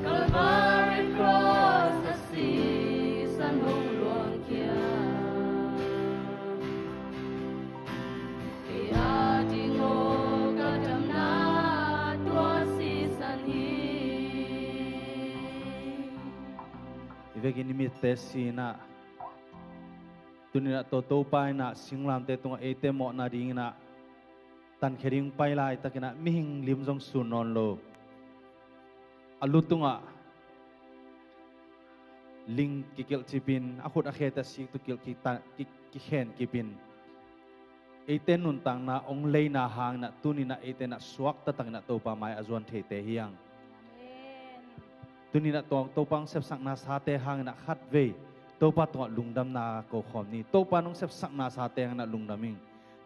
Calvary cross a sisan hong luang khia. Kei a ding aw ka damna tua sisan Vekin i mitte si-in ah, tuni-in ah tua Topa in ah singlamteh tungah eite mawhna dingin ah tankhia ding pai laitakin ah mihing lim zong sun nawn lo. A lu tungah ling kikilhcipin, a khut a khe tawh sik tawh kilh kita-, ki-, kikhenkipin, eite nuntakna hong leina hangin ah tuni-in ah eite in ah suakta takin ah Topa mai a zuan theite hi hang. Amen. Tuni-in ah tua Topa hong sepsakna sate hangin ah khatvei Topa tungah lungdamna ko khawm ni. Topa in hong sepsakna sate hangin ah lungdam ing.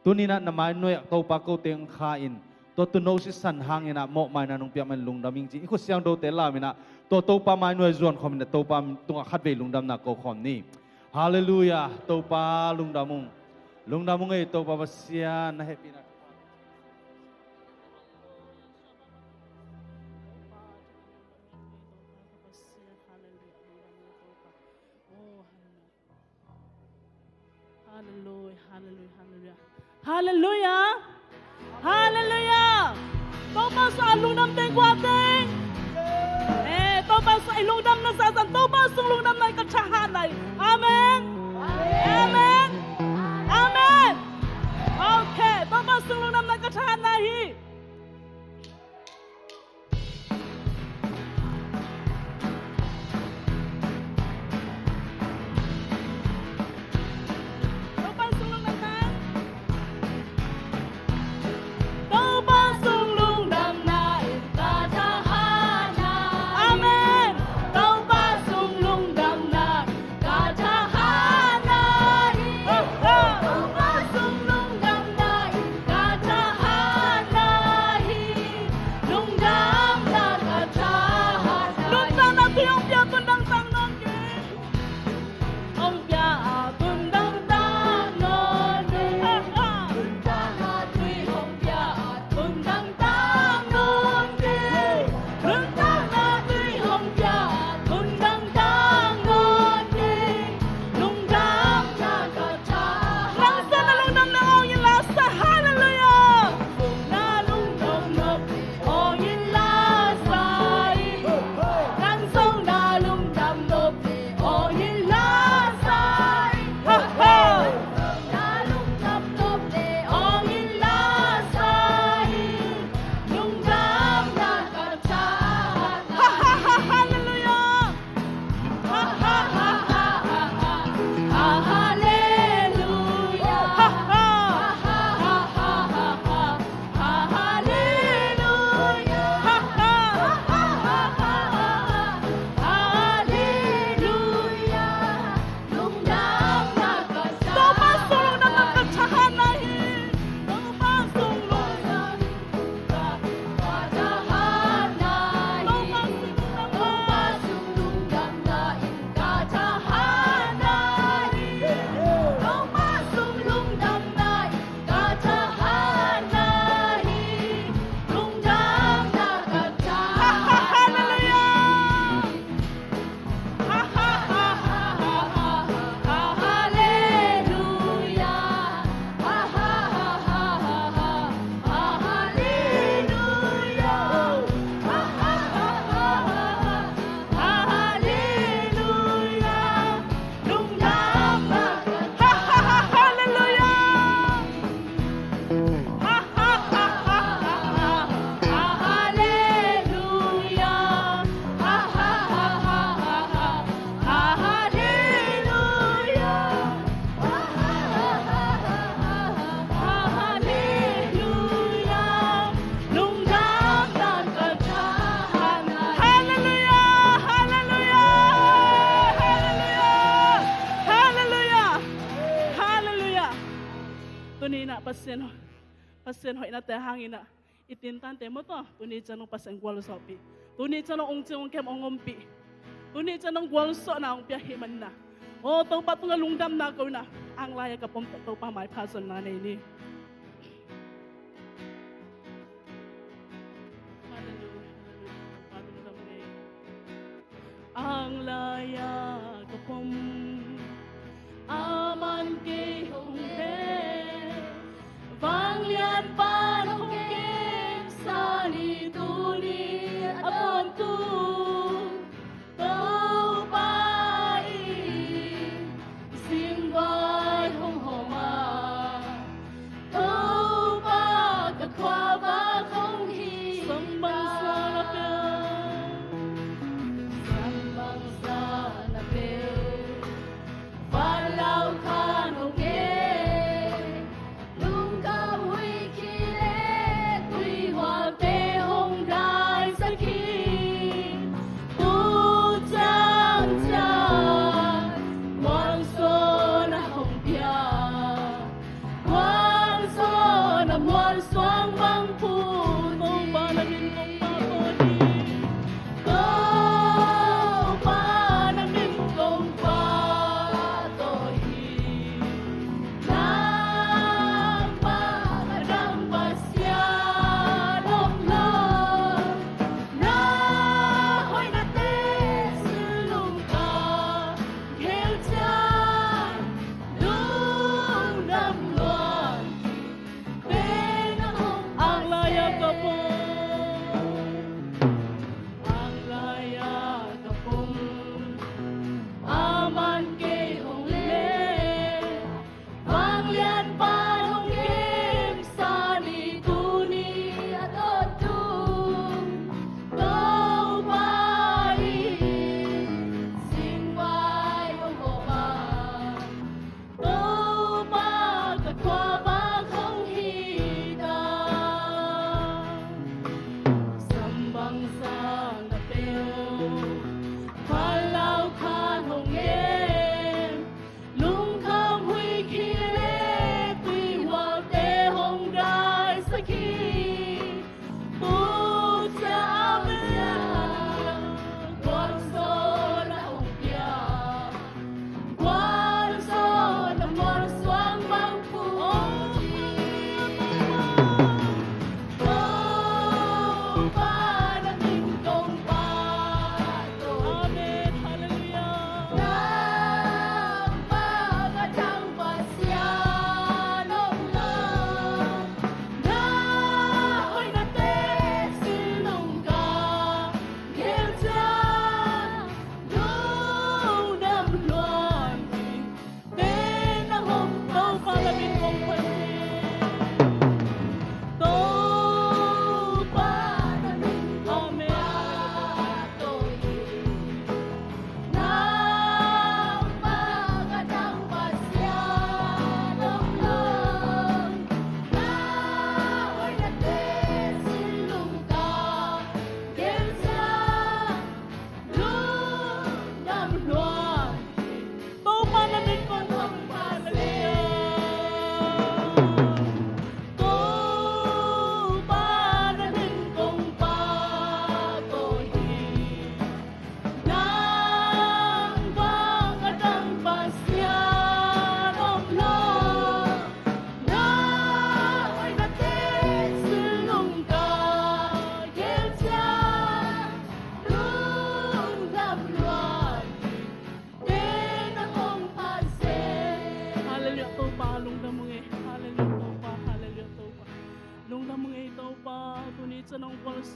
Tuni-in ah na mainuai ah Topa kote hong kha in, tua tuuno sisan hangin ah mawhmaina nong piak manin lungdam ing ci-in i khut siangthote lamin ah tua Topa mainuai zuan khawmin ah Topa tungah khatvei lungdamna ko khawm ni. Halleluiah. Topa lungdam ung. Lungdam ung ei Topa Pasian, na hehpihna. Halleluiah, halleluiah, halleluiah. Halleluiah. Topa sung a lungdam teng kua teng. Eh, Topa sung a lungdam na sa zan, Topa sung lungdam na ka thahat na hi. Amen. Amen. Amen. Okay, Topa sung lungdam na ka thahat na hi. Halleluiah, halleluiah, halleluiah, halleluiah, halleluiah. Tuni-in ah Pasian, Pasian hoihnate hangin ah i tintante maw, tua tuni ciang hong Pasian gualzawhpih, tuni ciang hong ungcing ungkem hong ompih, tuni ciang hong gualzawhna hong pia ahih manin ah, aw Topa tungah lungdamna ko-in ah, anglai-a ka pom tawh Topa maipha zonna nei ni. Halleluiah, halleluiah. Topa lungdam nei. Anglai-a ka pom, a man kei hong pia, vanglian pan hong kemsa ni, tuni a tawntung Topa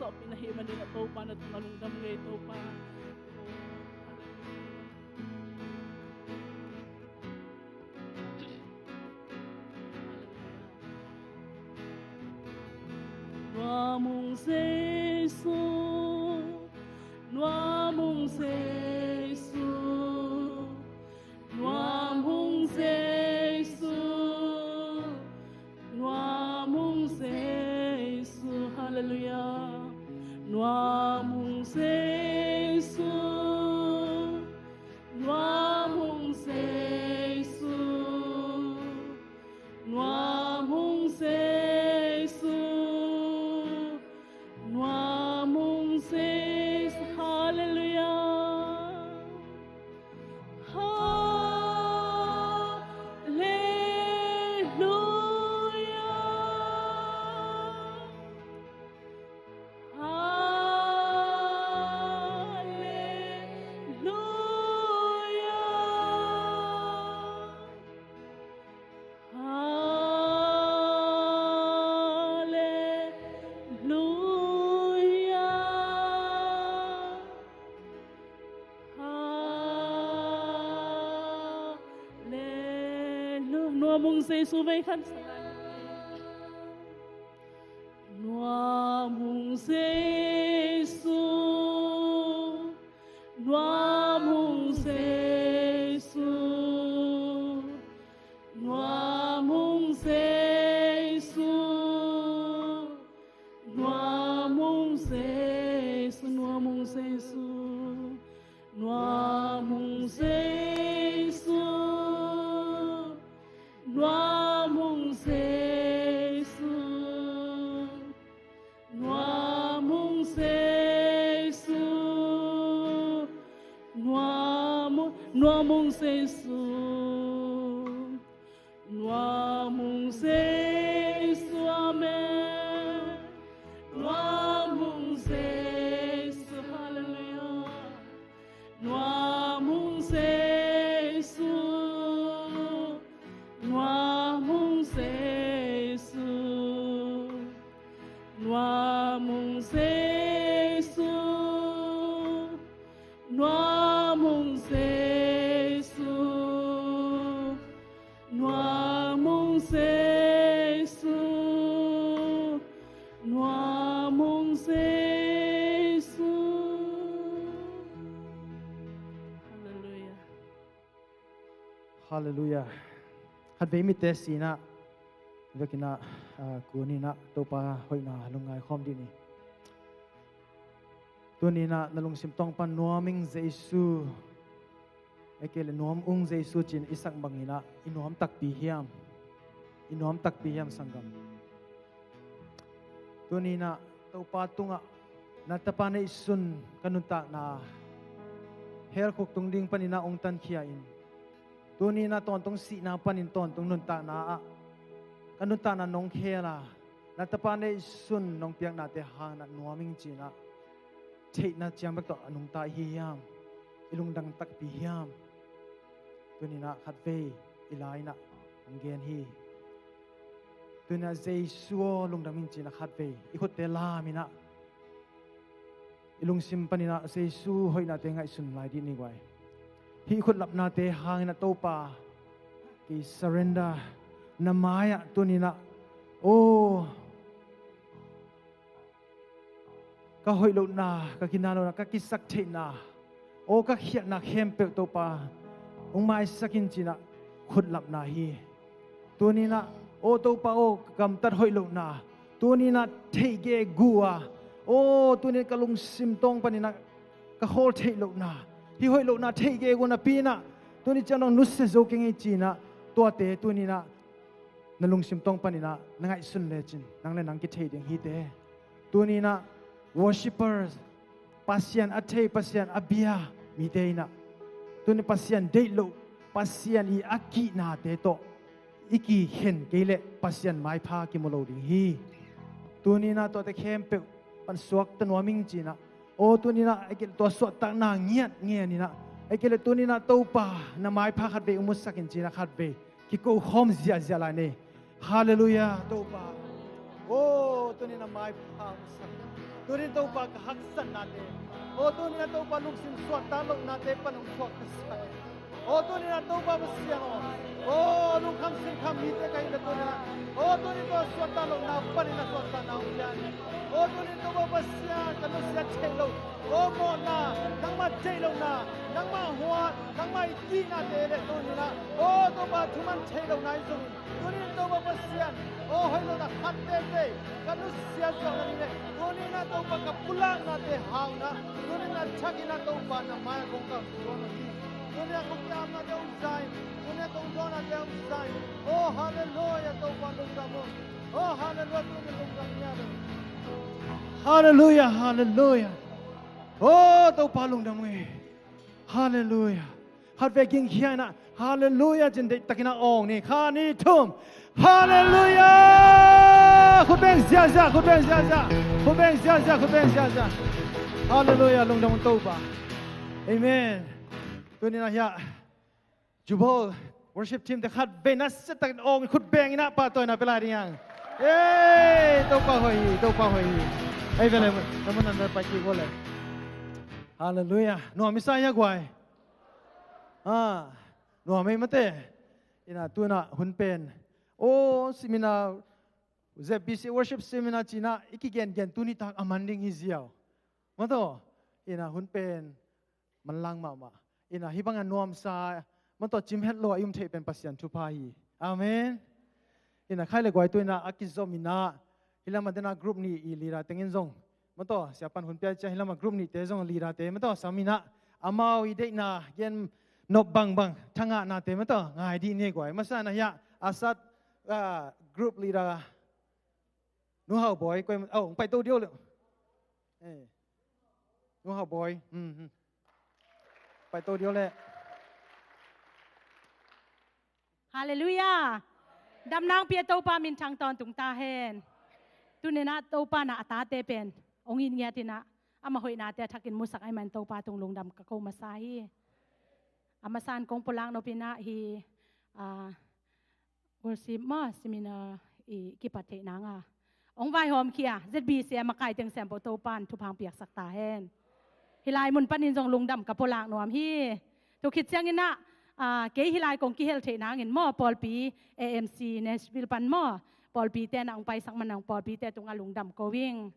Pi na hih manin a Topa na tungah lungdam ngei Topa. Nuam ung Jesu, nuam ung Jesu, nuam ung Jesu, nuam ung Jesu, hallelujah. Nuam ung Jesu, nuam ung Jesu, nuam ung Jesu, nuam ung Jesu, hallelujah. Hallelujah. Hallelujah. Hallelujah. Hallelujah. Nuam ung Jesu, vei khat. Nuam ung Jesu, nuam ung Jesu, nuam ung Jesu, nuam ung Jesu, nuam ung Jesu, nuam ung Jesu, nuam ung Jesu, nuam ung Jesu, nuam ung, nuam ung Jesu, nuam ung Jesu, amen. Nuam ung Jesu, hallelujah. Nuam ung Jesu, nuam ung Jesu, nuam ung Jesu, nuam ung Jesu, nuam ung Jesu, nuam ung Jesu. Hallelujah. Hallelujah. Khatvei mitte sinah vekinah, ah, kuninah Topa hoihna lungngai khawm dih ni. Tuninah na lungsim tawng pan nuam ung Jesu, ei kei le nuam ung Jesu cin i sak banginah i nuam takpi hiam? I nuam takpi hiam, sanggam? Tuninah Topa tungah na tapa neihsun ka nuntakna, hell khuk tung ding paninah hong tankhia in, tuninah tawntung sihna panin tawntung nuntakna ah ka nuntakna nong khel a, na tapa neihsun nong piaknate hanginah nuam ung cinah theihna ciang bek tawh a nungta i hi hiam? I lungdam takpi hiam? Tuninah khatvei i la inah hong gen hi. Tuninah Jesu aw lungdam ung cinah khatvei i khutte laminah i lungsim paninah Jesu hoihnate ngaihsun lai dih ni guai. Hih i khutlapnate hanginah Topa, kei surrender na mai-ah tuninah, aw, ka hoih lohna, ka kina lohna, ka kisak theihna, aw, ka khialhna khempeuh Topa hong maisak in cinah khutlapna hi. Tuninah, aw Topa aw, ka gamtat hoih lohna, tuninah theihgegu a, aw, tuninah ka lungsim tawng paninah ka khawl theih lohna, hih hoih lohna theihgegu napi inah tuni ciang dong nusia zo kei ing ei cinah, tuate tuninah na lungsim tawng paninah na ngaihsun lecin nang le nang kithei ding hite. Tuninah worshippers, Pasian a thei, Pasian a bia mite inah, tuni Pasian deih loh, Pasian i a kihnate tawh i kikhen kei leh Pasian maipha kimu lo ding hi. Tuninah tuate khempeuh pan suakta nuam ung cinah, aw, tuninah ei kei le tua suahtakna ngiat ngeninah, ei kei le tuninah Topa na maipha khatvei hong musak in cinah khatvei kiko khawm ziahziah lai ni. Hallelujah, Topa. Aw, tuninah maipha hong musak. Tuni-in Topa ka haksatnate, aw tuni-in ah Topa lungsim suahtak lohnate pan hong suak ka sa hi. Aw tuni-in ah Topa Pasian aw, aw lungkham sinkham mite ka hi leh tuni-in ah, aw tuni-in Topa suahtak lohna panin ah suahtakna hong pia in. Aw tuni-in Topa Pasian ka nusia theih loh, aw mawhna, nangmah theih lohna, nangmah huat, nangmah i kihnate leh tuni-in ah, aw Topa thuman theih lohna i zong in. Tuni-in Topa Pasian, aw hoih lohna khat tete ka nusia zawhna ni leh tuni-in ah Topa ka pulaknate hau in ah, tuni-in ah thakin ah Topa na mai-ah kong kamsuan uh hi. Tuni-in ah kong kiamnate hong za in, tuni-in ah kong dawnate hong za in. Aw halleluiah Topa lungdam uh. Aw halleluiah Topa lungdam uh. Halleluiah, halleluiah. Aw Topa lungdam uh. Halleluiah. Khatvei gingkhia in ah halleluiah cin deihtakin ah awng ni. Khat nih thum. Halleluiah. Khut beng ziahziah, khut beng ziahziah. Khut beng ziahziah, khut beng ziahziah. Halleluiah, lungdam un Topa. Amen. Tuni-in ah hiah Jubal worship team te khatvei nasiatakin awng khut beng in ah pahtawina pia lai ding hi hang. Ei Topa hoih hi, Topa hoih hi. Ei vele na mun nan pai kik vawle. Halleluiah. Nuam i sa hia guai? Ah, nuam ei mate. Ina tuna hun pen, aw seminar, Z B C worship seminar cina i kigengen tuni tak a man ding hi ziau. Mataw, ina hun pen manlang mahmah. Ina hih banga nuamsa mataw cimhet lo a i um theih pen Pasian thupha hi. Amen. Ina khai le guai tu ina a kizom ina hih lama dena group nih i leader tengin zong mataw siapan hun pia cia hih lama group nihte zong leader te mataw sam ina amau i deihna gen nop bangbang thangahnate mataw ngai dih ni guai. Masa na hiah a sat, ah, group leader Nu Hau Bawi, koi, oh, pai to dio le. Eh. Nu Hau Bawi. Hmm, hmm. Pai to dio le. Halleluiah. Damnang pia Topa minthang tawntung ta hen. Tuni-in ah Topa na a tate pen hong it ngiat in ah ama hoihnate a thakin musak ahih man Topa tung lungdam ka ko masa hi. A masa in kong pulak nop in ah hi, ah, worship maw seminar i kipat theih nanga hong vaihawm khia Z B C a makai teng sempoh Topa in thupha hong piaksak ta hen. Hih lai mun panin zong lungdam ka pulak nuam hi. Tu khit ciangin ah, ah, kei hih lai kong kihel theih nangin maw pawlpi A M C Nashville pan maw pawlpite na hong paisak man hong pawlpite tungah lungdam ko ing.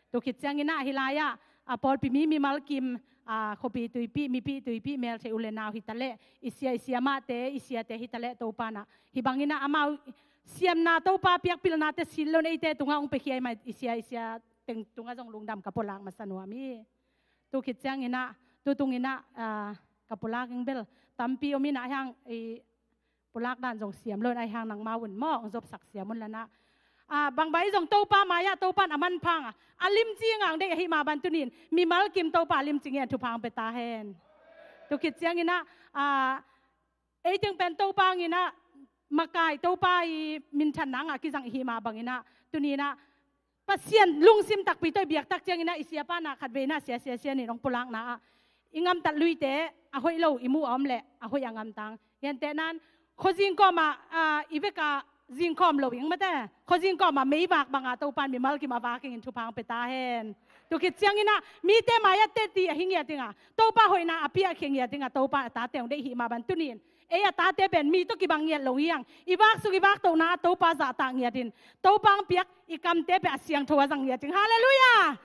Tu khit ciangin ah hih lai-ah a pawlpi mi mimal kim, a khuapi tuipi mipi tuipi meltheih u le nau hi taleh i sia i siamahte i siate hi taleh Topa in ah hih bangin ah amau siamna Topa piakpilhnate silh lo in eite tungah hong piakhia i mah i sia i sia teng tungah zong lungdam ka pulak masa nuam hi. Tu khit ciangin ah tu tungin ah, ah, ka pulak ing bel tampi om in ah hiang i pulak dan zong siam lo in ahih hang nangma un maw hong zopsak siam un la in ah. Ah, bangbai zong Topa mai-ah Topa in a manpha a limci ngang deih ahih mah bang tuni-in mimal kim Topa a limci ngiat thupha hong pia ta hen. Tu khit ciangin ah, ah, ei teng pen Topa hangin ah makai Topa i minthan nanga kizang i hih mah bangin ah tuni-in ah Pasian lungsim takpi tawh i biak tak ciangin ah i siapa in ah khatvei in ah sia sia sia nin hong pulakna ah i ngamtat luite a hoih lo i muh a om leh a hoih a ngamtang. Gentehna in khuazing kawmah, ah, i vek a zingkhawm lo ing mate khuazing kawmah meivak banga Topa in mimal kim a vak ingin thupha hong pia ta hen. Tu khit ciangin ah mite mai-ah teci ahi ngiat ding a Topa hoihna a piakhia ngiat ding a Topa a tate hong deih i hih mah bang tuni-in ei a tate pen mi tawh kibang ngiat lo hi hang. I vak suk i vak tohna ah Topa zahtak ngiat in Topa hong piak i kamte pen a siangtho a zang ngiat ding. Halleluiah.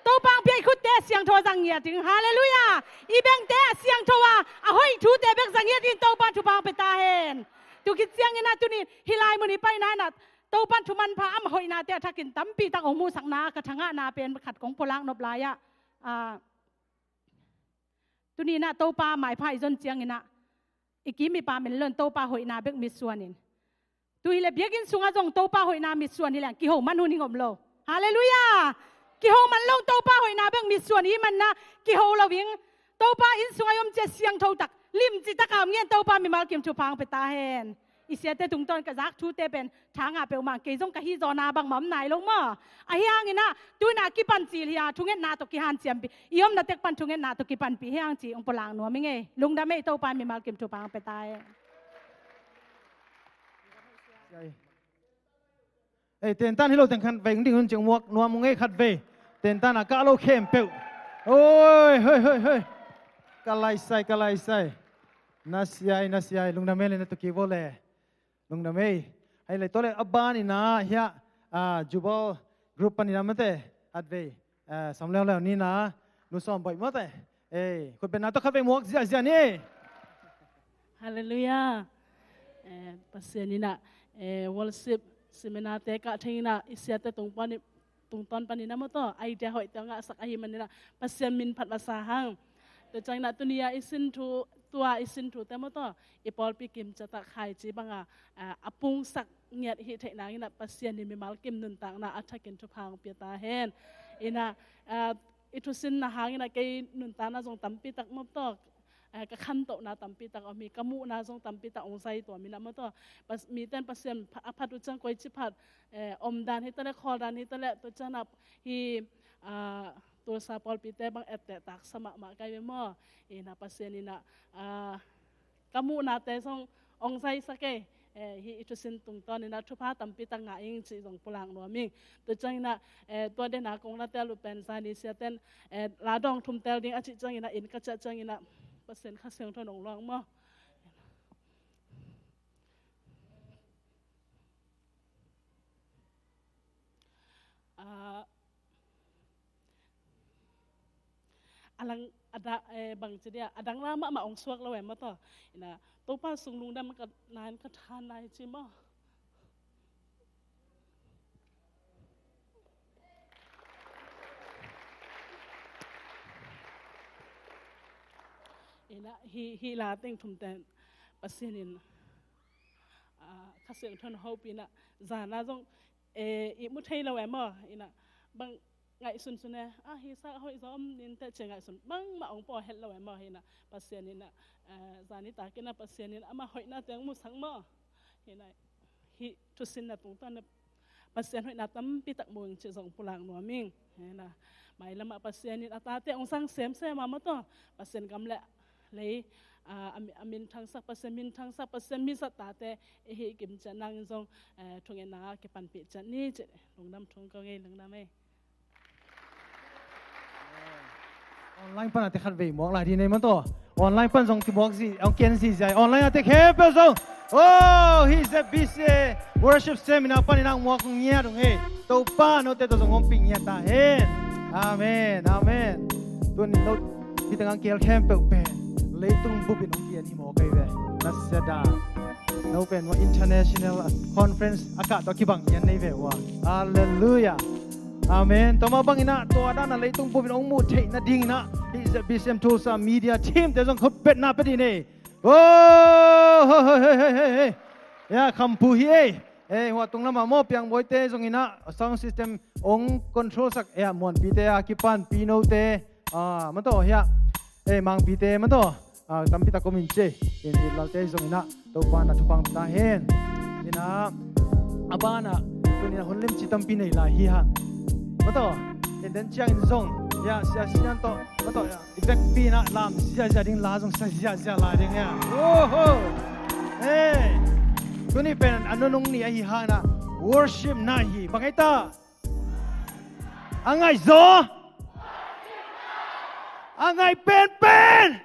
Topa hong piak i khutte a siangtho a zang ngiat ding. Halleluiah. I bengte a siangtho a a hoih thute bek zang ngiat in Topa thupha hong pia ta hen. Tu khit ciangin ah tuni hih lai mun i paina in ah Topa in thumanpha ama hoihnate a thakin tampi tak hong muhsakna ka thangahna pen khat kong pulak nop lai-ah, ah, tuni in ah Topa maipha i zon ciangin ah i kim i pam en lo in Topa hoihna bek mitsuan in. Tu hileh biakinn sungah zong Topa hoihna mitsuan hileh kiho man hun hing om lo. Halleluiah. Kiho man lo in Topa hoihna bek mitsuan i hih manin ah kiho lo ing. Topa inn sungah i om ciang siangtho tak limci taka om ngiat in Topa mimal kim thupha hong pia ta hen. I siate tungtawn ka zak thute pen thangah peuhmah kei zong ka hih zawhna bangmah om nai lo maw? Ahi hangin ah tu in ah kipan cil hi a thungetna tawh kihanciampih i omna tek pan thungetna tawh kipanpih hi hang ci hong pulak nuam ing ei. Lungdam ei. Topa mimal kim thupha hong pia ta hen. Ei, tentan hi lo teng khatvei ding hun cing muak nuam ung ei khatvei. Tentana kah lo khempeuh. Oi, hoi, hoi, hoi. Ka laisai, ka laisai. Na siai, na siai. Lungdam ei le, na tuki vo le. Lungdam ei. Hei le, tua le a ban ina hia, ah, Jubal Group pan ina mate. Hatvei, ah, sam leuleu ni na. Nu Sawm Boih mate. Ei, khutbetna tawh khatvei muak ziahziah ni. Halleluiah. Eh, Pasian ina, eh, worship seminar te kah thei ina i siate tung pan i tungtawn panin a maw taw, idea hoihte a ngahsak ahih manin a Pasian min phat masa hang. Tua ciangin a tuni a i sin thu, tua i sin thute maw taw, i pawlpi kim ciat ah khaici banga, a, a pungsak ngiat hih theih nangin a Pasian in mimal kim nuntakna a thakin thupha hong pia ta hen. Ina, a, i thusinna hangin a kei nuntakna zong tampi tak maw taw, eh, ka khantohna tampi tak om hi, ka muhna zong tampi tak hong zai tuam ina maw taw. Pas-, mite in Pasian pha-, a phat uh ciang koici phat, eh, omdan hi ta leh, khawldan hi ta leh, tua ciang a hi, ah, Tulsa pawlpite bang etteh taksa mahmah kai ve maw. Ina Pasian ina, ah, ka muhnate zong hong zaisak ei. Eh, hih i thusin tungtawn ina thupha tampi tak ngah ing cih zong pulak nuam ing. Tua ciangin a, eh, tua dena kong na tel uh pen zani siaten, eh, la dawng thum tel ding a cih ciangin a inn ka ciah ciangin a Pasian Kha Siangtho nong luang maw. Ah, a lang a da, eh, bang ci dia, a dang la mahmah hong suak lo em maw taw. Ina, Topa sung lungdam ka nain ka than lai ci maw. Ina, hih, hih la teng thum ten Pasian in, ah, Kha Siangtho in hopih ina, zana zong, eh, i mu thei lo em maw. Ina, bang ngaihsun sun e, a, hi sa hoih zaw om nin teh ci ngaihsun bangmah hong pua het lo em maw. Hi na Pasian in a, eh, zani takin a Pasian in ama hoihna teng musak maw. Hi na hih thusinna tungtawn a Pasian hoihna tampi tak mu ing cih zong pulak nuam ing. Hi na mailam ah Pasian in a tate hong sang semsem a maw taw, Pasian gam le lei, ah, a mi-, a minthangsak Pasian, minthangsak Pasian, mizat tate i hih kim ciat nangin zong, eh, thungetna kipanpih ciat ni cih lungdam thum ko ngei, lungdam ei. Online pan a te khat vei muak lai dih nei maw taw. Online pan zong kimuak zih, hong kian zihziah. Online a te khempeuh zong, oh, hih Z B C A worship seminar panin a muak ngiat ung ei. Topa note tawh zong ompih ngiat ta hen. Amen, amen. Tuni no, hih tengah kihel khempeuh pen leitung bupin hong kian hi mawk ei ve. Nasia dan. No pen ua international conference a kah tawh kibang ngian nei ve ua. Halleluiah. Amen. Tua mah bangin a tua dan a leitung bupin hong muh theih nadingin a hih Z B C M Tulsa media team te zong khutbetna pia dih nei. Oh, hei, hei, hei, hei, hei. Ya, khampu hi ei. Ei, hua tung lamah maw piangbawite zongin a sound system hong control sak, ei, muanpite a kipan pinote, ah, maw taw hiah. Ei, mangpite maw taw, ah, tampi tak om in ci. In it lalte zongin a Topa na thupha pia ta hen. Ina a banah tunin a hun limci tampi nei lai hi hang. Maw taw, in den ciangin zong, ya, sia sian tawh, maw taw, ya. I vekpi in a lam ziahziah ding, la zong sa ziahziah lai ding hia. Oho. Hey. Tuni pen a nunung ni ahi hangin a worship night hi. Bang hei ta? A ngaih zaw. A ngaih penpen.